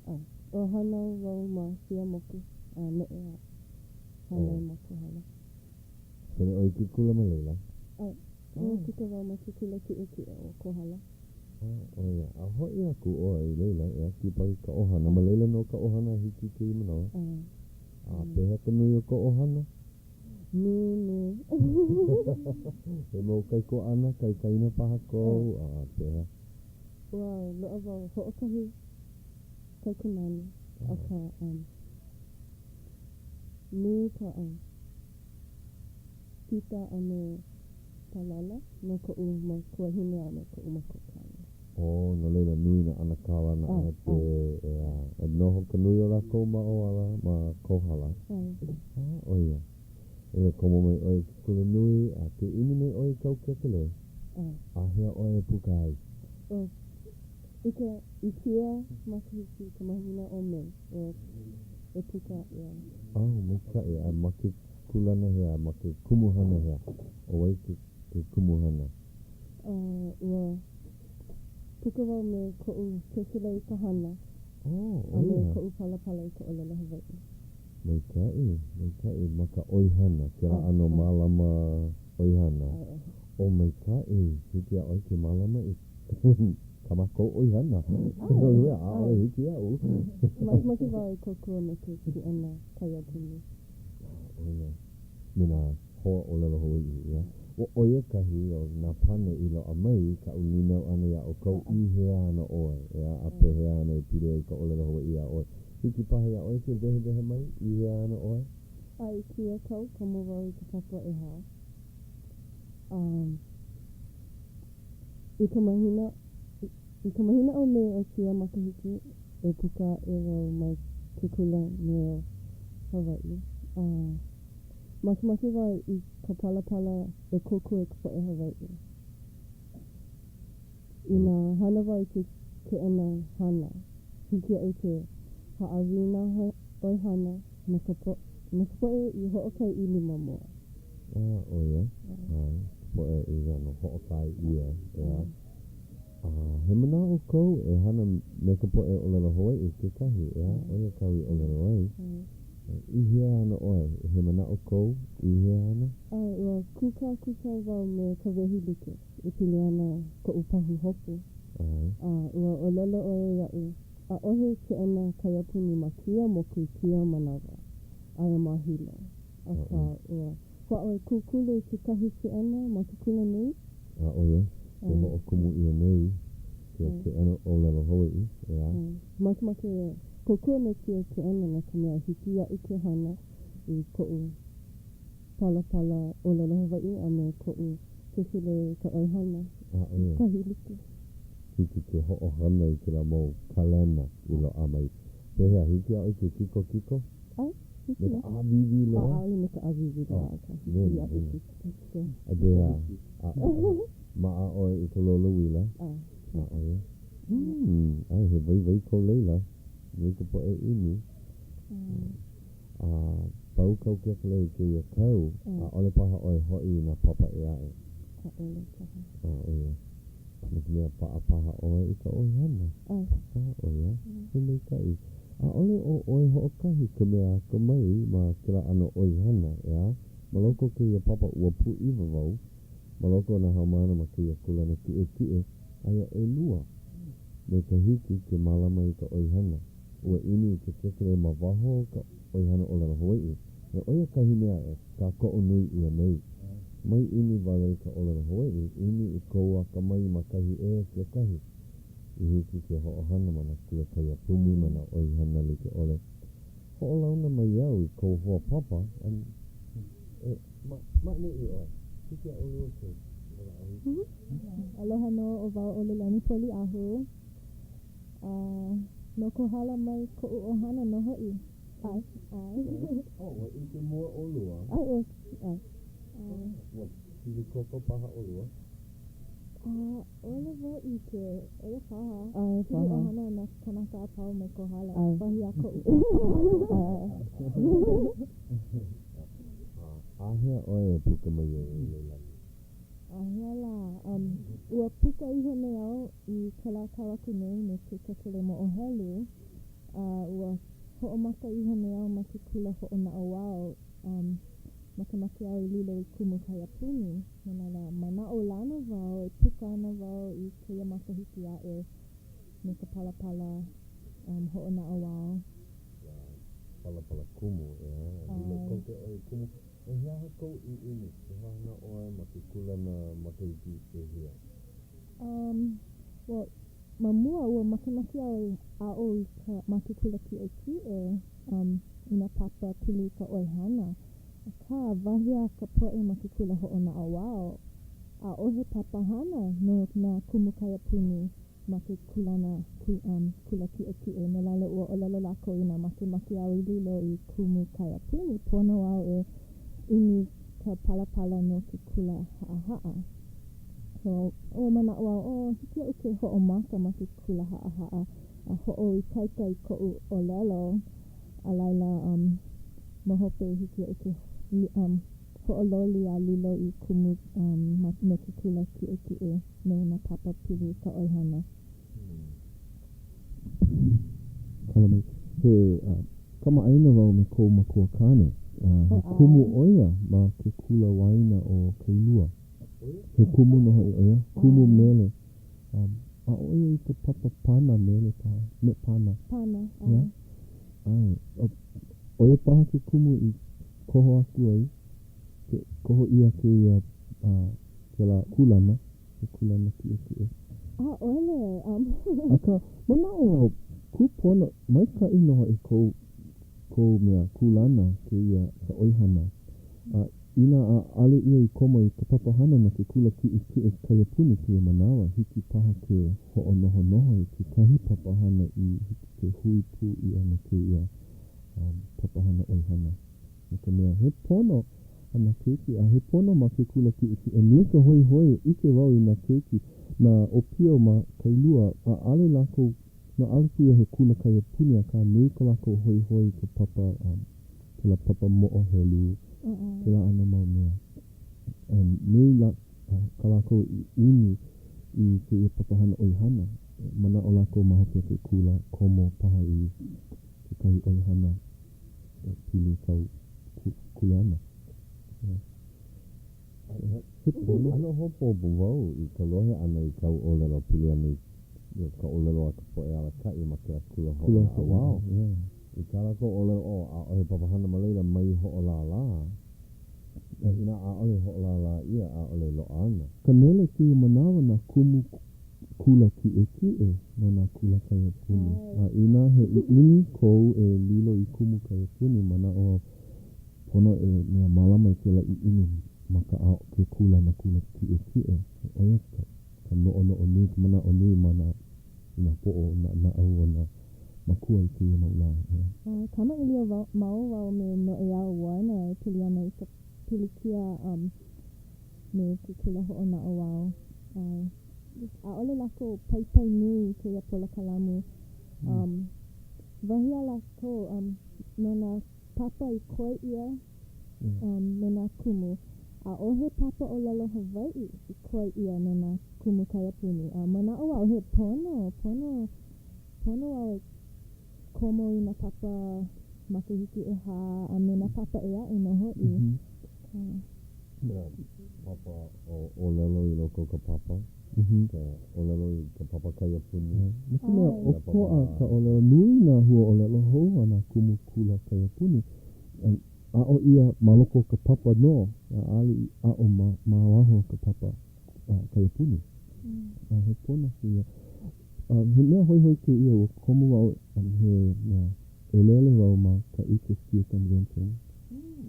Speaker 6: ʻAe. Ua hānau wau ma Siamoku a neʻe a hānai ma Kohala.
Speaker 1: Hele ʻoe i ke kula ma laila?
Speaker 6: ʻAe. Ua kipa wau ma ke kula kiʻekiʻe o Kohala.
Speaker 1: A, ʻo ia. A hoʻi aku ʻoe i laila, ʻeā, kipa i ka ʻohana. Ma laila nō ka ʻohana a hiki i kēia manawa?
Speaker 6: ʻAe.
Speaker 1: A pehea ka nui o ka ʻohana?
Speaker 6: Nui, nui.
Speaker 1: He mau kaikuaʻana, kaikaina paha kou, a pehea?
Speaker 6: Ua loaʻa wau hoʻokahi kaikunāne, akā, um, nui ka, um, tita a me palala no koʻu makuahine a me koʻu makuakāne.
Speaker 1: Oh, no laila nui nā ʻanakala, nā ʻanakē, ʻeā. A noho ka nui o lākou ma ʻō ala, ma Kohala. A, ʻo ia. E komo mai ʻoe i ke kula nui, a ke ʻimi nei ʻoe i kau kekelē. Āhea ʻoe e puka ai?
Speaker 6: Oh, i ka, i kēia makahiki, ka mahina ʻo Mei, ua e puka aʻe au.
Speaker 1: Oh, maikaʻi. A ma ke kūlana hea, ma ke kumuhana hea? ʻO wai ke, ke kumuhana?
Speaker 6: A ua puka wau me koʻu kekelē i ka hana.
Speaker 1: Oh,
Speaker 6: A me
Speaker 1: ʻo ia.
Speaker 6: koʻu palapala i ka ʻōlelo Hawaiʻi.
Speaker 1: Maikaʻi, maikaʻi. Ma ka ʻoihana, kēlā ʻano mālama ʻoihana. Oh, maikaʻi. Hiki iā ʻoe ke mālama i kā mākou ʻoihana. ʻAʻole hiki iaʻu.
Speaker 6: Makemake wau e kōkua me ke keʻena kaiapuni.
Speaker 1: ʻO ia, me nā hoa ʻōlelo Hawaiʻi, ʻeā. Ua ʻo ia kahi o nā pane i loaʻa mai i kaʻu nīnau ʻana iā ʻoukou i hea ana ʻoe, ʻeā, a pehea ana e pili ai ka ʻōlelo Hawaiʻi iā ʻoe. Hiki paha iā ʻoe ke wehewehe mai i hea ana ʻoe?
Speaker 6: A i kēia kau, komo wau i ka papa ʻehā. A i ka mahina, i ka mahina ʻo Mei o kēia makahiki, e puka aʻe wau mai ke kula nui o Hawaiʻi. A makemake wau i ka palapala e kōkua i ka poʻe Hawaiʻi. Inā hana wau i ke keʻena hana, hiki iaʻu ke hāʻawi i nā ʻoihana no ka no ka poʻe i hoʻokae ʻili ma mua.
Speaker 1: A, ʻo ia, ʻae, ka poʻe i ʻano hoʻokae ʻia, ʻeā. A he manaʻo kou e hana me ka poʻe ʻōlelo Hawaiʻi kekahi, ʻeā, ʻo ia kāu i ʻōlelo ai. I hea ana ʻoe? He manaʻo kou i hea ana?
Speaker 6: ʻAe, ua kūkākūkā wau me Kawehi Luke e pili ana koʻu pahuhopu.
Speaker 1: ʻAe.
Speaker 6: A ua ʻōlelo ʻo ia iaʻu, ʻaʻohe keʻena kaiapuni ma kēia moku i kēia manawa, aia ma Hilo. Akā, ua hoʻāʻo e kūkulu i kekahi keʻena ma ke kula nui.
Speaker 1: A ʻo ia, ke hoʻokumu ʻia nei ke keʻena ʻōlelo Hawaiʻi, ʻeā.
Speaker 6: Makemake e kōkua me kēia keʻena no ka mea hiki iaʻu ke hana i koʻu palapala ʻōlelo Hawaiʻi a me koʻu kekelē i ka ʻoihana
Speaker 1: A ʻo ia.
Speaker 6: kahi like.
Speaker 1: Hiki ke hoʻohana i kēlā mau kalena i loaʻa mai. Pehea, hiki iā ʻoe ke kikokiko?
Speaker 6: ʻAe,
Speaker 1: Me ka ʻāwīwī loa?
Speaker 6: ʻAʻole me ka ʻāwīwī loa, akā hiki iaʻu ke kikokiko.
Speaker 1: A pehea, maʻa ʻoe i ka lola uila?
Speaker 6: ʻAe.
Speaker 1: A ʻo ia? Hmm, ʻae, he waiwai ko laila. Nui ka poʻe ʻimi. A pau kau kekelē i kēia kau, ʻaʻole paha ʻoe hoʻi i nā papa ʻē aʻe?
Speaker 6: ʻAʻole paha.
Speaker 1: A ʻo ia. No ka mea, paʻa paha ʻoe i ka ʻoihana.
Speaker 6: ʻAe.
Speaker 1: A ʻo ia, he maikaʻi. ʻAʻole ʻo ʻoe hoʻokahi ka mea akamai ma kēlā ʻano ʻoihana, ʻeā? Ma loko o kēia papa ua pūʻiwa wau, ma loko o nā haumāna ma kēia kūlana kiʻekiʻe, aia ʻelua me ka hiki ke mālama i ka ʻoihana. Ua ʻimi i ke kekelē ma waho o ka ʻoihana ʻōlelo Hawaiʻi, a ʻo ia kahi mea e kākoʻo nui ʻia nei. Mai ʻimi wale i ka ʻōlelo Hawaiʻi, ʻimi i kou akamai ma kahi ʻē kekahi. I hiki ke hoʻohana ma nā kula kaiapuni, ma nā ʻoihana like ʻole. Hoʻolauna mai au i kou hoa papa, a e, ma, ma ʻaneʻi ʻoe. Hiki iā ʻolua ke walaʻau iho.
Speaker 7: Aloha nō, ʻo wau ʻo Leilani Poliʻahu. A no Kohala mai koʻu ʻohana nō hoʻi. ʻAe, ʻae.
Speaker 1: Oh, ua ʻike mua ʻolua.
Speaker 7: ʻAe, ua, ʻae.
Speaker 1: Ua pili koko paha ʻolua.
Speaker 7: ʻAʻole wau ʻike, ʻo ia paha.
Speaker 6: ʻAe
Speaker 7: Pili
Speaker 6: paha.
Speaker 7: ʻohana nā kānaka a pau mai Kohala,
Speaker 6: ʻAe.
Speaker 7: wahi a koʻu pāpā.
Speaker 1: Āhea ʻoe e puka mai ai e Leilani?
Speaker 7: Āhea lā, um, ua puka iho nei au i kēlā kau aku nei me ke kekelē moʻohelu, a ua hoʻomaka iho nei au ma ke kula hoʻonaʻauao, um, makemake au e lilo i kumu kaiapuni. No laila, manaʻolana wau e puka ana wau i kēia makahiki aʻe me ka palapala um, hoʻonaʻauao.
Speaker 1: Ia palapala kumu, ʻeā, lilo koke ʻoe i kumu. E he aha kou ʻiʻini e hana ʻoe ma ke kūlana makahiki ʻehia?
Speaker 7: Um, well, ma mua, ua makemake au e aʻo i ka, ma ke kula kiʻekiʻe, um, i nā papa pili i ka ʻoihana. Akā, wahi a ka poʻe ma ke kula hoʻonaʻauao, ʻaʻohe papahana no nā kumu kaiapuni. ma ke kūlana um, kula kiʻekiʻe. No laila, ua ʻōlelo lākou inā makemake au e lilo i kumu kaiapuni, pono au e ʻimi ka palapala no ke kula haʻahaʻa. So, ua manaʻo au, oh, hiki iaʻu ke hoʻomaka ma ke kula haʻahaʻa a hoʻoikaika i koʻu ʻōlelo, a laila, um, ma hope hiki iaʻu ke um, hoʻololi a lilo i kumu um, ma, no ke kula kiʻekiʻe no nā papa pili i ka ʻoihana.
Speaker 2: Kala mai, he uh, kamaʻāina wau me kou makuakāne. Uh, he kumu ʻo ia ma ke kula waena o Kailua. He kumu nō hoʻi ʻo ia, kumu mele. Um, aʻo ʻo ia i ka papa pana mele paha, me pana.
Speaker 7: Pana, ʻae.
Speaker 2: Yeah. ʻAe. ʻO ia paha ke kumu i koho aku ai, ke koho ʻia kēia, uh, kēlā kūlana, ke kūlana kiʻekiʻe.
Speaker 7: ʻAʻole, um.
Speaker 2: Akā, manaʻo au, kūpono, maikaʻi nō hoʻi kou, kou mea kūlana kēia ka ʻoihana. A inā ʻaʻole ia i komo i ka papahana no ke kula kiʻekiʻe kaiapuni kēia manawa, hiki paha ke hoʻonohonoho i kekahi papahana i hiki ke hui pū ʻia me kēia papahana ʻoihana. No ka mea, he pono a nā keiki, a he pono ma ke kula kiʻekiʻe. Nui ka hoihoi e ʻike wau i nā keiki, nā ʻōpio ma Kailua, ʻaʻole lākou, no ʻaʻole kēia he kula kaiapuni, akā nui ko lākou hoihoi i ka papa kēlā papa moʻohelu, kēlā ʻano mau mea. And nui la, kā lākou ʻiʻini i kēia papahana ʻoihana. Manaʻo lākou ma hope o ke kula, komo paha i kekahi ʻoihana pili i kāu kuleana. Yeah.
Speaker 1: He pono. ʻAno hopohopo wau i ka lohe ʻana i kāu ʻōlelo pili ana i ka ʻōlelo a ka poʻe alakaʻi ma kēlā kula hoʻonaʻauao. I kā lākou ʻōlelo, oh, ʻaʻohe papahana ma laila mai hoʻolālā. A inā ʻaʻole hoʻolālā ʻia, ʻaʻole loaʻa ana.
Speaker 2: Ka nele kēia manawa nā kumu kula kiʻekiʻe no nā kula kaiapuni. A inā he ʻiʻini kou e lilo i kumu kaiapuni, manaʻo au, Pono e mea mālama i kēlā ʻiʻini ma ka ʻao ke kūlana kula kiʻekiʻe, ʻo ia ka ka noʻonoʻo nui, ka manaʻo nui ma nā i nā poʻo nā naʻau o nā makua i kēia mau lā, ʻeā.
Speaker 7: A kamaʻilio wau, mau wau me Noʻeau Warner e pili ana i ka pilikia um me ke kula hoʻonaʻauao. ʻAe. ʻAʻole lākou paipai nui i kēia polokalamu. Um, wahi a lākou, um, no nā papa i koi ʻia um, no nā kumu. ʻAʻohe papa ʻōlelo Hawaiʻi i koi ʻia no nā kumu kaiapuni. A manaʻo au he pono, pono, pono au e komo i nā papa makahiki ʻehā a me nā papa ʻē aʻe nō hoʻi.
Speaker 1: Nā papa ʻōlelo i loko o ka papa, ka ʻōlelo i ka papa kaiapuni.
Speaker 2: No ka mea, ʻokoʻa ka ʻōlelo nui nā hua ʻōlelo hou a nā kumu kula kaiapuni. Aʻo ʻia ma loko o ka papa nō, ʻaʻole i aʻo ma ma waho o ka papa kaiapuni. A he pono kēia. He mea hoihoi kēia, ua komo wau he mea ʻelele wau ma ka HSPA Convention,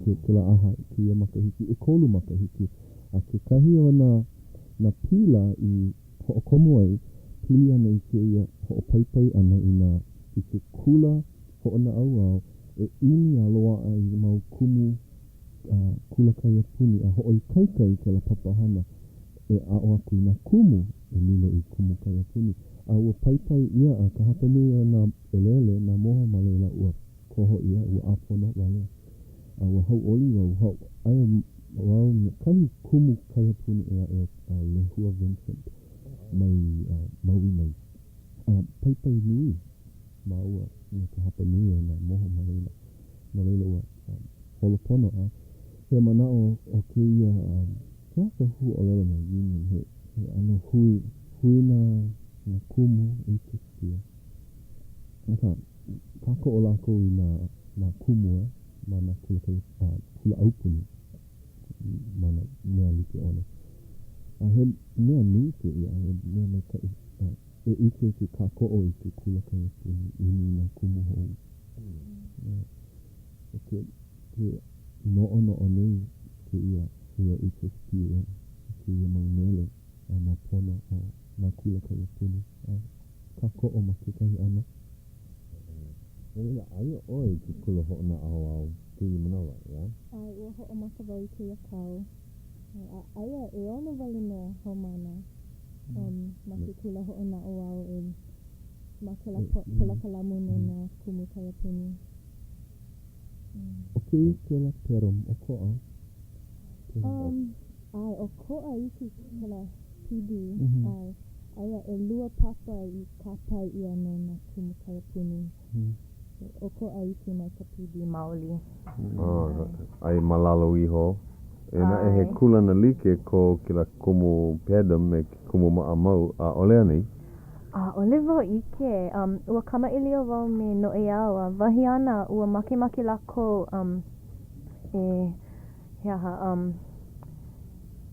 Speaker 2: ke, kēlā ʻaha i kēia makahiki, ʻekolu makahiki, a kekahi o nā, nā pila i hoʻokomo ai, pili ana i kēia hoʻopaipai ʻana i nā, i ke kula hoʻonaʻauao e ʻimi a loaʻa i mau kumu kula kaiapuni a hoʻoikaika i kēlā papahana e aʻo aku i nā kumu e lilo i kumu kaiapuni. A ua paipai ʻia a ka hapanui o nā ʻelele, nā moho ma laila, ua koho ʻia, ua ʻāpono wale, a ua hauʻoli wau, hau, aia wau me kahi kumu kaiapuni ʻē aʻe ʻo Lehua Vincent mai Maui mai. A paipai nui māua me ka hapanui o nā moho ma laila. No laila ua holo pono a he manaʻo o kēia He aha ka huaʻōlelo no union? He, he ʻano hui, huina nā kumu HSPA. Akā, kākoʻo lākou i nā, nā kumu e, ma nā kula kai, a, kula aupuni, ma nā mea like ʻole. A he mea nui kēia, he mea maikaʻi, a, e ʻike ke kākoʻo i ke kula kaiapuni, ʻimi i nā kumu hou. ʻO ke, ke noʻonoʻo nei kēia hui ʻo HSPA i kēia mau nele a nā pono o. nā kula kaiapuni a kākoʻo ma kekahi ʻano.
Speaker 1: No laila, aia ʻoe i ke kula hoʻonaʻauao kēia manawa, ʻeā?
Speaker 7: ʻAe, ua hoʻomaka wau i kēia kau. A aia ʻeono wale nō haumāna ma ke kula hoʻonaʻauao e ma kēlā polokalamu no nā kumu kaiapuni.
Speaker 2: ʻO kēia kēlā pedum, ʻokoʻa?
Speaker 7: Um, ʻae, ʻokoʻa iki kēlā PD, ʻae. Aia ʻelua papa i kāpae ʻia no nā kumu kaiapuni. ʻOkoʻa iki mai ka PD maoli.
Speaker 1: Aia ma lalo iho. Eia naʻe he kūlana like ko kēlā kumu pedum me ke kumu maʻamau, ʻaʻole anei?
Speaker 8: ʻAʻole wau ʻike. Um, ua kamaʻilio wau me Noʻeau, a wahi āna, ua makemake lākou, um, e, he aha, um,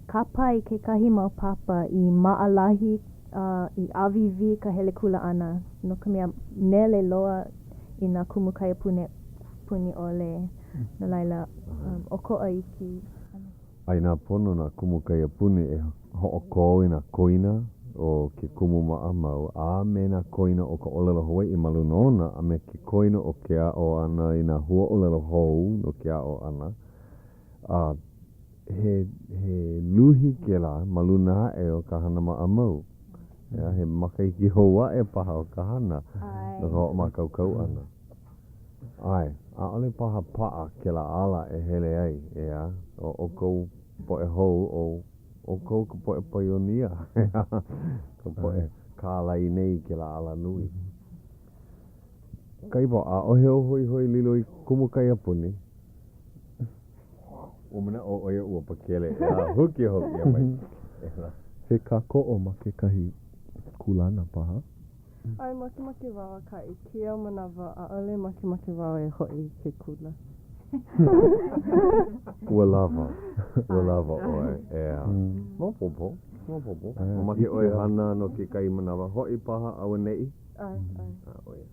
Speaker 8: kāpae i kekahi mau papa i maʻalahi a i ʻāwīwī ka hele kula ʻana, no ka mea, nele loa i nā kumu kaiapuni ʻole, no laila, um, ʻokoʻa iki.
Speaker 1: A inā pono nā kumu kaiapuni e hoʻokō i nā koina o ke kumu maʻamau a me nā koina o ka ʻōlelo Hawaiʻi ma luna ona a me ke koina o ke aʻo ʻana i nā huaʻōlelo hou no ke aʻo ʻana, a he, he luhi kēlā ma luna aʻe o ka hana maʻamau. ʻEā, he makahiki hou aʻe paha o ka hana no ka hoʻomākaukau ʻana. ʻAe, ʻaʻole paha paʻa kēlā ala e hele ai, ʻeā, ʻo ʻoukou poʻe hou, ʻo ʻoukou ka poʻe paionia, ʻeā, ka poʻe kālai nei i kēlā alanui. Kaipo, ʻaʻohe ou hoihoi lilo i kumu kaiapuni. Ua manaʻo ʻo ia ua pakele, ʻeā, huki hou ʻia mai.
Speaker 2: He kākoʻo ma kekahi kūlana paha.
Speaker 6: ʻAe, makemake wau akā i kēia manawa ʻaʻole makemake wau e hoʻi i ke kula.
Speaker 1: Ua lawa, ua lawa ʻoe, ʻeā. Maopopo, maopopo. Mamake ʻoe hana no kekahi manawa, hoʻi paha auaneʻi?
Speaker 6: ʻAe, ʻae.
Speaker 1: A, ʻo ia,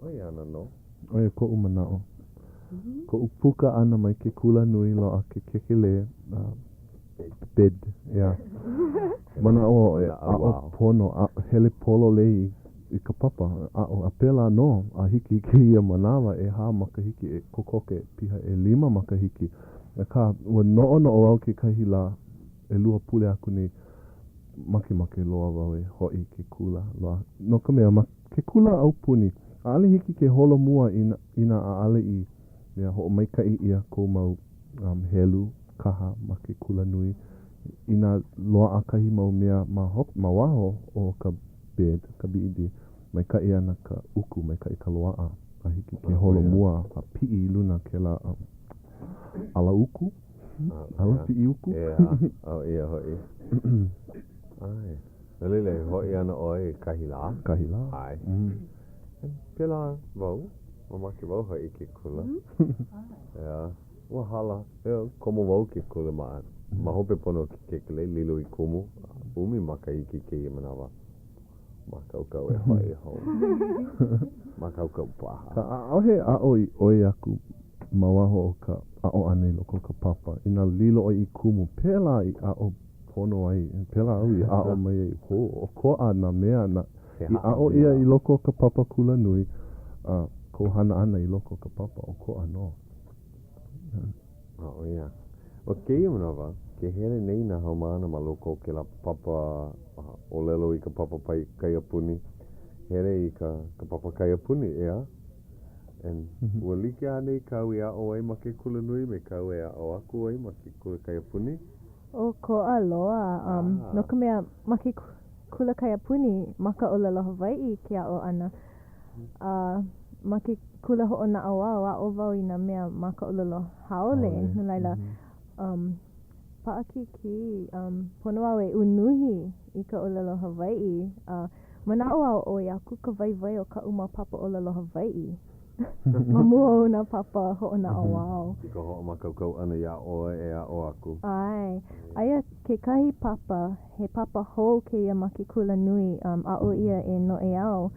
Speaker 1: ʻo ia ana nō.
Speaker 2: ʻO ia koʻu manaʻo. Koʻu puka ʻana mai ke kula nui loaʻa ke kekelē, BEd, ʻeā. Manaʻo e aʻo pono, a hele pololei i ka papa, aʻo, a pēlā nō a hiki i kēia manawa, ʻehā makahiki e kokoke piha ʻelima makahiki. Akā, ua noʻonoʻo au kekahi lā, ʻelua pule aku nei, makemake loa wau e hoʻi i ke kula loa, no ka mea, ma ke kula aupuni, ʻaʻole hiki ke holo mua inā ʻaʻole i mea hoʻomaikaʻi ʻia kou mau helu kaha ma ke kula nui. Inā loaʻa kahi mau mea ma hope, ma waho o ka BEd, ka BED, maikaʻi ana ka uku, maikaʻi ka loaʻa, a hiki ke holo mua a piʻi i luna kēlā ala uku. Ala piʻi uku.
Speaker 1: ʻEā, ʻo ia hoʻi. ʻAe. No laila, e hoʻi ana ʻoe i kahi lā.
Speaker 2: Kahi lā.
Speaker 1: ʻAe. Pēlā wau, mamake wau hoʻi i ke kula. ʻEā, ua hala, ʻeā, komo wau ke kula ma, ma hope pono o ke kekelē, lilo i kumu, ʻumi makahiki kēia manawa. Mākaukau e hoʻi hou. Mākaukau paha.
Speaker 2: ʻAʻohe aʻo i ʻoi aku ma waho o ka aʻo ʻana i loko o ka papa. Inā lilo ʻoe i kumu, pēlā i aʻo pono ai, pēlā au i aʻo mai ai, hō, ʻokoʻa nā mea na, i aʻo ʻia i loko o ka papa kulanui, a kou hana ʻana i loko o ka papa, ʻokoʻa nō.
Speaker 1: ʻO ia. ʻO kēia manawa, ke hele nei nā haumāna ma loko o kēlā papa ʻōlelo i ka papa kaiapuni, hele i ka ka papa kaiapuni, ʻeā? And ua like anei kāu i aʻo ai ma ke kulanui me kāu e aʻo aku ai ma ke kula kaiapuni?
Speaker 8: ʻOkoʻa loa, um, no ka mea, ma ke kula kaiapuni, ma ka ʻōlelo Hawaiʻi ke aʻo ʻana. A ma ke kula hoʻonaʻauao, aʻo wau i nā mea ma ka ʻōlelo haole, no laila, um, paʻakikī, um, pono au e unuhi i ka ʻōlelo Hawaiʻi, a manaʻo au ʻoi aku ka waiwai o kaʻu mau papa ʻōlelo Hawaiʻi ma mua o nā papa hoʻonaʻauao.
Speaker 1: I ka hoʻomākaukau ʻana iā ʻoe e aʻo aku.
Speaker 8: ʻAe. Aia kekahi papa, he papa hou kēia ma ke kula nui, um, aʻo ʻia e Noʻeau,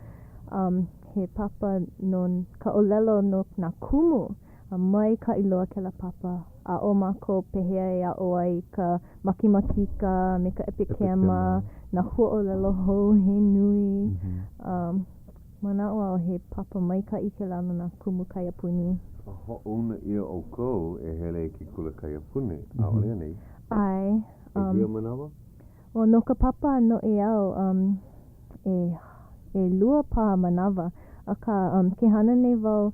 Speaker 8: um, he papa no ka ʻōlelo no nā kumu. A maikaʻi loa kēlā papa. Aʻo mākou pehea e aʻo ai i ka makimakika me ka ʻepekema, nā huaʻōlelo hou he nui. Um, manaʻo au he papa maikaʻi kēlā no nā kumu kaiapuni.
Speaker 1: A hoʻouna ʻia ʻoukou e hele i ke kula kaiapuni, ʻaʻole anei?
Speaker 8: ʻAe.
Speaker 1: Um, ʻEhia manawa?
Speaker 8: Well, no ka papa noʻeau, um, e, ʻelua paha manawa. Akā, um, ke hana nei wau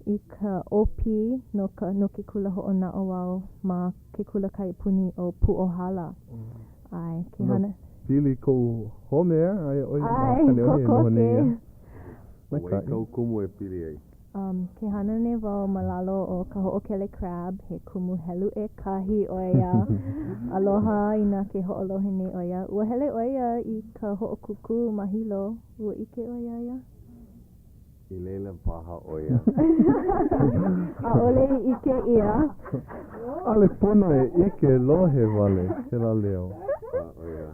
Speaker 8: i ka ʻOP no ka, no ke kula hoʻonaʻauao ma ke kula kaiapuni ʻo Pūʻōhala. ʻAe, ke hana.
Speaker 2: Pili kou home, aia ʻoe ma Kaneohe e noho nei ia.
Speaker 1: ʻO wai kou kumu e pili ai?
Speaker 8: Um, ke hana nei wau ma lalo o ka Hoʻokele Crabbe, he kumu helu ʻekahi ʻo ia. Aloha inā ke hoʻolohe nei ʻo ia. Ua hele ʻo ia i ka hoʻokūkū ma Hilo. Ua ʻike ʻoe iā ia?
Speaker 1: I laila paha ʻo ia.
Speaker 8: ʻAʻole i ʻike ʻia.
Speaker 2: ʻAʻole pono e ʻike, lohe wale kēlā leo.
Speaker 1: ʻO ia.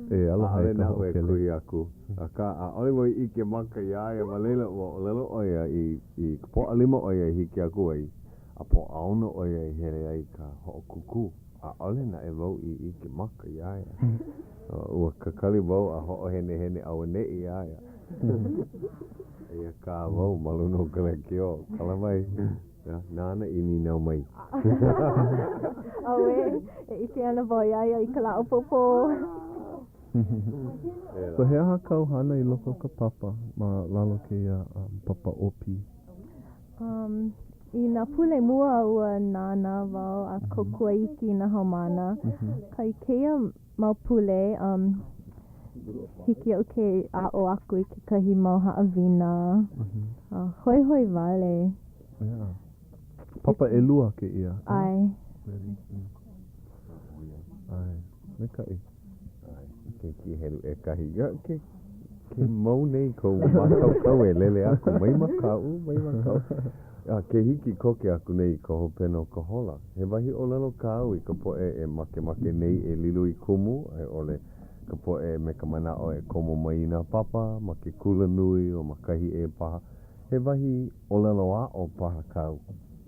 Speaker 2: E aloha e
Speaker 1: ka
Speaker 2: hoʻokele.
Speaker 1: ʻAʻole naʻu e kuhi aku. Akā, ʻaʻole wau i ʻike maka iā ia ma laila, ua ʻōlelo ʻo ia i, i ka Pōʻalima ʻo ia i hiki aku ai, a Pōʻaono ʻo ia i hele ai i ka hoʻokūkū. ʻAʻole naʻe wau i ʻike maka iā ia. Ua kakali wau a hoʻohenehene auaneʻi iā ia. Eia kā wau ma luna o ka lekiō, kala mai, nāna i nīnau mai.
Speaker 8: ʻAuē, e ʻike ana wau iā ia i ka lā ʻapōpō.
Speaker 2: So he aha kāu hana i loko o ka papa ma lalo o kēia papa ʻOP?
Speaker 8: Um, i nā pule mua ua nānā wau a kōkua iki i nā haumāna. Akā i kēia mau pule, um, hiki iaʻu ke aʻo aku i kekahi mau haʻawina. A hoihoi wale.
Speaker 2: Yeah. Papa ʻelua kēia.
Speaker 8: ʻAe.
Speaker 2: ʻAe. Maikaʻi.
Speaker 1: Keiki helu ʻekahi. Ke, ke mau nei kou mākaukau e lele aku. Mai makaʻu, mai makaʻu. A ke hiki koke aku nei i ka hopena o ka hola. He wahi ʻōlelo kāu i ka poʻe e makemake nei e lilo i kumu, a i ʻole ka poʻe me ka manaʻo e komo mai i nā papa ma ke kula nui o ma kahi ʻē paha. He wahi ʻōlelo aʻo paha kāu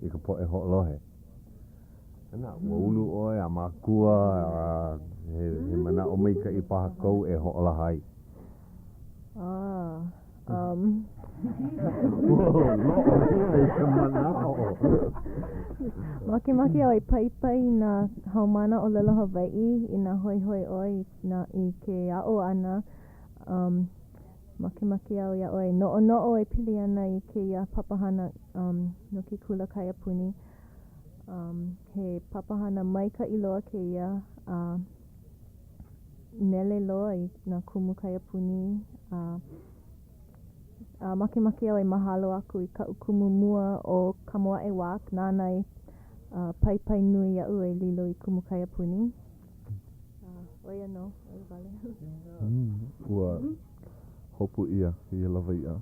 Speaker 1: i ka poʻe hoʻolohe. Ua ulu ʻoe a makua, a he manaʻo maikaʻi paha kou e hoʻolaha ai.
Speaker 8: Ah, um.
Speaker 1: Loʻohia i ka manaʻo.
Speaker 8: Makemake au e paipai i nā haumāna ʻōlelo Hawaiʻi inā hoihoi ʻoe i nā, i ke aʻo ʻana. Um, makemake au iā ʻoe e noʻonoʻo e pili ana i kēia papahana um, no ke kula kaiapuni. Um, he papahana maikaʻi loa kēia a nele loa i nā kumu kaiapuni a a makemake au e mahalo aku i kaʻu kumu mua ʻo Kamoaʻe Wack nāna i uh, paipai nui iaʻu e lilo i kumu kaiapuni. A ʻo ia nō, ʻo ia wale.
Speaker 2: Mm, ua hopu ʻia kēia lawaiʻa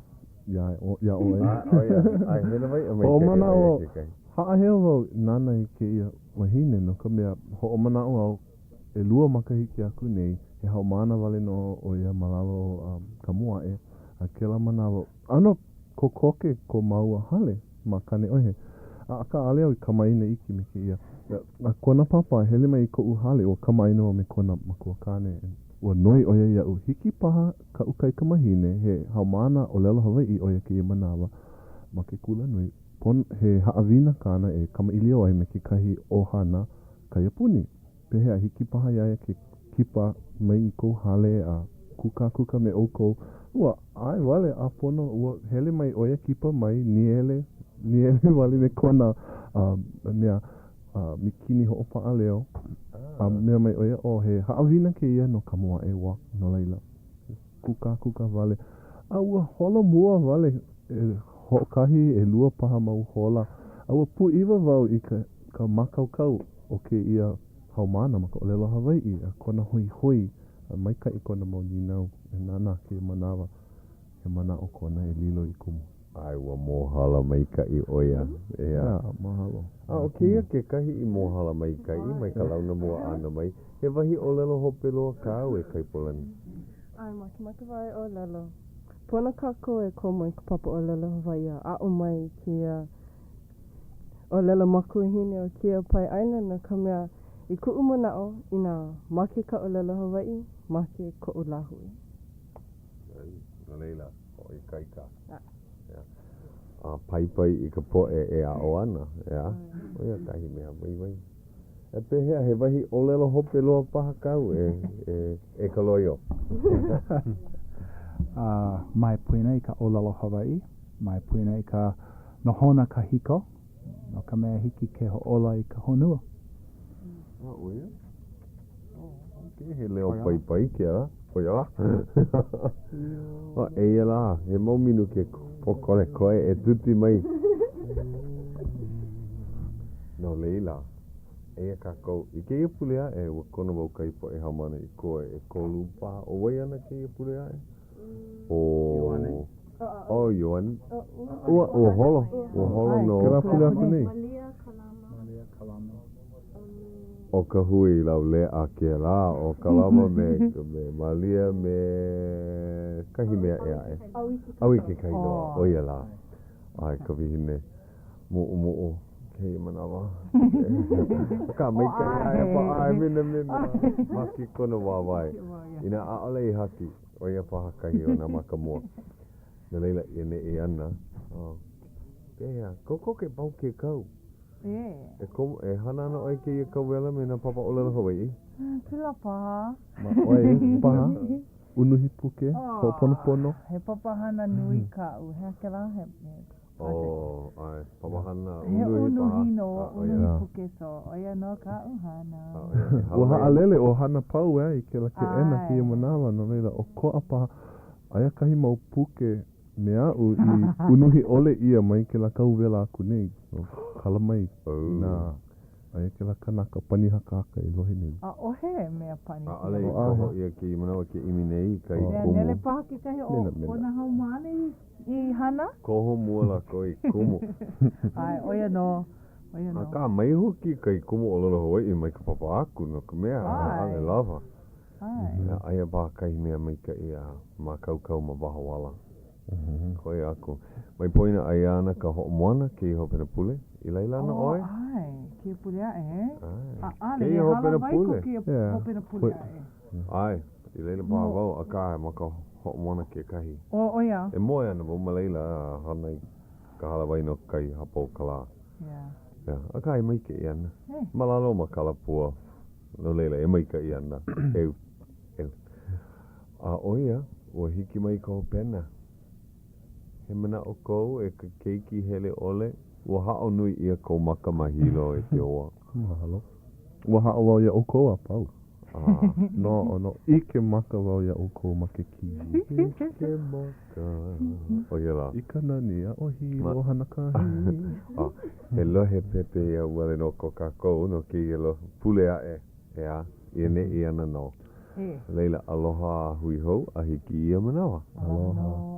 Speaker 2: iā, iā ʻoe.
Speaker 1: A, ʻo ia, a he lawaiʻa maikaʻi
Speaker 2: Hoʻomanaʻo,
Speaker 1: ʻo ia kekahi.
Speaker 2: Haʻaheo wau nānā i kēia wahine no ka mea, hoʻomanaʻo au ʻelua makahiki aku nei, he haumāna wale nō ʻo ia ma lalo o um, Kamoaʻe, a kēlā manawa, ʻano kokoke ko māua hale ma Kaneohe. A akā ʻaʻole au i kamaʻāina iki me kēia. A kona papa hele mai i koʻu hale, ua kamaʻāina wau me kona makuakāne. Ua noi ʻo ia iaʻu, hiki paha kaʻu kaikamahine, he haumāna ʻōlelo Hawaiʻi ʻo ia kēia manawa ma ke kulanui, pono he haʻawina kāna e kamaʻilio ai me kekahi ʻohana kaiapuni. Pehea, hiki paha iā ia ke kipa mai i kou hale a kūkākūkā me ʻoukou? Ua ʻae wale a pono, ua hele mai ʻo ia kipa mai, nīele, nīele wale me kona mea mīkini hoʻopaʻa leo, a mea mai ʻo ia, oh, he haʻawina kēia no Kamoaʻe Wack, no laila, kūkākūkā wale. A ua holo mua wale e hoʻokahi, ʻelua paha mau hola, a ua pūʻiwa wau i ka, ka mākaukau o kēia haumāna ma ka ʻōlelo Hawaiʻi a kona hoihoi a maikaʻi kona mau nīnau e nānā kēia manawa he manaʻo kona e lilo i kumu.
Speaker 1: ʻAe, ua mōhala maikaʻi ʻo ia. ʻEā.
Speaker 2: ʻEā, mahalo.
Speaker 1: A ʻo kēia kekahi i mōhala maikaʻi mai ka launa mua ʻana mai, he wahi ʻōlelo hope loa kāu e Kaipolani.
Speaker 6: ʻAe, makemake wau e ʻōlelo. Pono kākou e komo i ka papa ʻōlelo Hawaiʻi a aʻo mai i kēia. ʻōlelo makuahine o kēia pae ʻāina no ka mea, i kuʻu manaʻo, inā make ka ʻōlelo Hawaiʻi, make koʻu lāhui.
Speaker 1: ʻAe, no laila, hoʻoikaika. A paipai i ka poʻe e aʻo ana, ʻeā? ʻO ia kahi mea waiwai. E pehea, he wahi ʻōlelo hope loa paha kāu e, e, e ka loio?
Speaker 4: A mai poina i ka ʻōlelo Hawaiʻi, mai poina i ka nohona kahiko, no ka mea hiki ke hoʻōla i ka honua.
Speaker 1: A, ʻo ia? Okay, he leo paipai kēlā. ʻO ia lā. A, eia lā, he mau minuke pōkole koe e tuti mai. No laila, eia kākou. I kēia pule aʻe, ua kono wau kahi poʻe haumāna i koe ʻekolu paha. ʻO wai ana kēia pule aʻe? ʻO
Speaker 2: Ioane.
Speaker 1: ʻO Ioane. Ua, ua holo. Ua holo nō.
Speaker 2: Kēlā pule aku nei.
Speaker 7: Malia Kalama.
Speaker 4: Malia Kalama.
Speaker 1: ʻO ka hui lauleʻa kēlā, ʻo Kalama me, me Malia me kahi mea ʻē aʻe. ʻAuiki Kailoa, ʻo ia lā. ʻAe, ka wahine muʻumuʻu kēia manawa. Akā, maikaʻi aʻe paʻa e minamina. Haki kona wāwae. Inā ʻaʻole i haki, ʻo ia paha kahi o nā maka mua. No laila, e neʻe ana. Pehea, kokoke pau ke kau. E komo, e hana ana ʻoe i kēia kauwela me nā papa ʻōlelo Hawaiʻi?
Speaker 3: Pēlā paha.
Speaker 2: Ma ʻoe paha, unuhi puke, hoʻoponopono.
Speaker 3: He papahana nui kaʻu. He aha kēlā? He, he
Speaker 1: project. Oh, ʻae, papahana unuhi
Speaker 3: paha. He unuhi nō, unuhi puke, so ʻo ia nō kaʻu hana.
Speaker 2: Ua haʻalele ʻo Hana Pau ē i kēlā keʻena kēia manawa, no laila, ʻokoʻa paha, aia kahi mau puke Me aʻu i unuhi ʻole ʻia mai kēlā kauwela aku nei, so kala mai inā aia kēlā kanaka pani hakahaka e lohe nei.
Speaker 3: ʻAʻohe mea pani
Speaker 1: kēia. ʻAʻole i koho ʻia kēia manawa ke ʻimi nei i kahi kumu.
Speaker 3: Nele paha kekahi o nā haumāna i hana?
Speaker 1: Koho mua lākou i kumu.
Speaker 3: ʻAe, ʻo ia nō. ʻO ia nō.
Speaker 1: Akā, mai huki kahi kumu ʻōlelo Hawaiʻi mai ka papa aku, no ka mea, ʻaʻole lawa.
Speaker 3: ʻAe.
Speaker 1: Aia paha kahi mea maikaʻi a mākaukau ma waho ala. Koe aku. Mai poina aia ana ka hoʻomoana kēia hopena pule. I laila ana ʻoe?
Speaker 3: Oh, ʻae. Kēia pule aʻe, eh?
Speaker 1: ʻAe.
Speaker 3: ʻAʻole.
Speaker 1: Kēia hopena pule.
Speaker 3: He hālāwai ko kēia hopena pule aʻe.
Speaker 1: ʻAe. I laila paha wau, akā ma ka hoʻomoana kekahi.
Speaker 3: Oh, ʻo ia.
Speaker 1: E moe ana wau ma laila a hana i ka hālāwai no kahi hapa o ka lā.
Speaker 3: Yeah.
Speaker 1: Yeah. Akā e maikaʻi ana. Ma lalo o Makalapua. No laila, e maikaʻi ana. ʻEu. ʻEu. A ʻo ia, ua hiki mai ka hopena. He manaʻo kou e ka keiki hele ʻole, ua haʻo nui ʻia kou maka ma Hilo e te oa.
Speaker 2: Mahalo. Ua haʻo wau iā ʻoukou a pau. Nō, no, ʻike maka wau iā ʻoukou ma ke kīwī.
Speaker 1: ʻIke maka. ʻO ia lā.
Speaker 2: I ka nani aʻo Hilo Hanakahi.
Speaker 1: A he lohe pepeiao wale nō ko kākou no kēia lohe pule aʻe, ʻeā, i ʻaneʻi ana nō. No laila, aloha a hui hou a hiki i ia manawa.
Speaker 2: Aloha.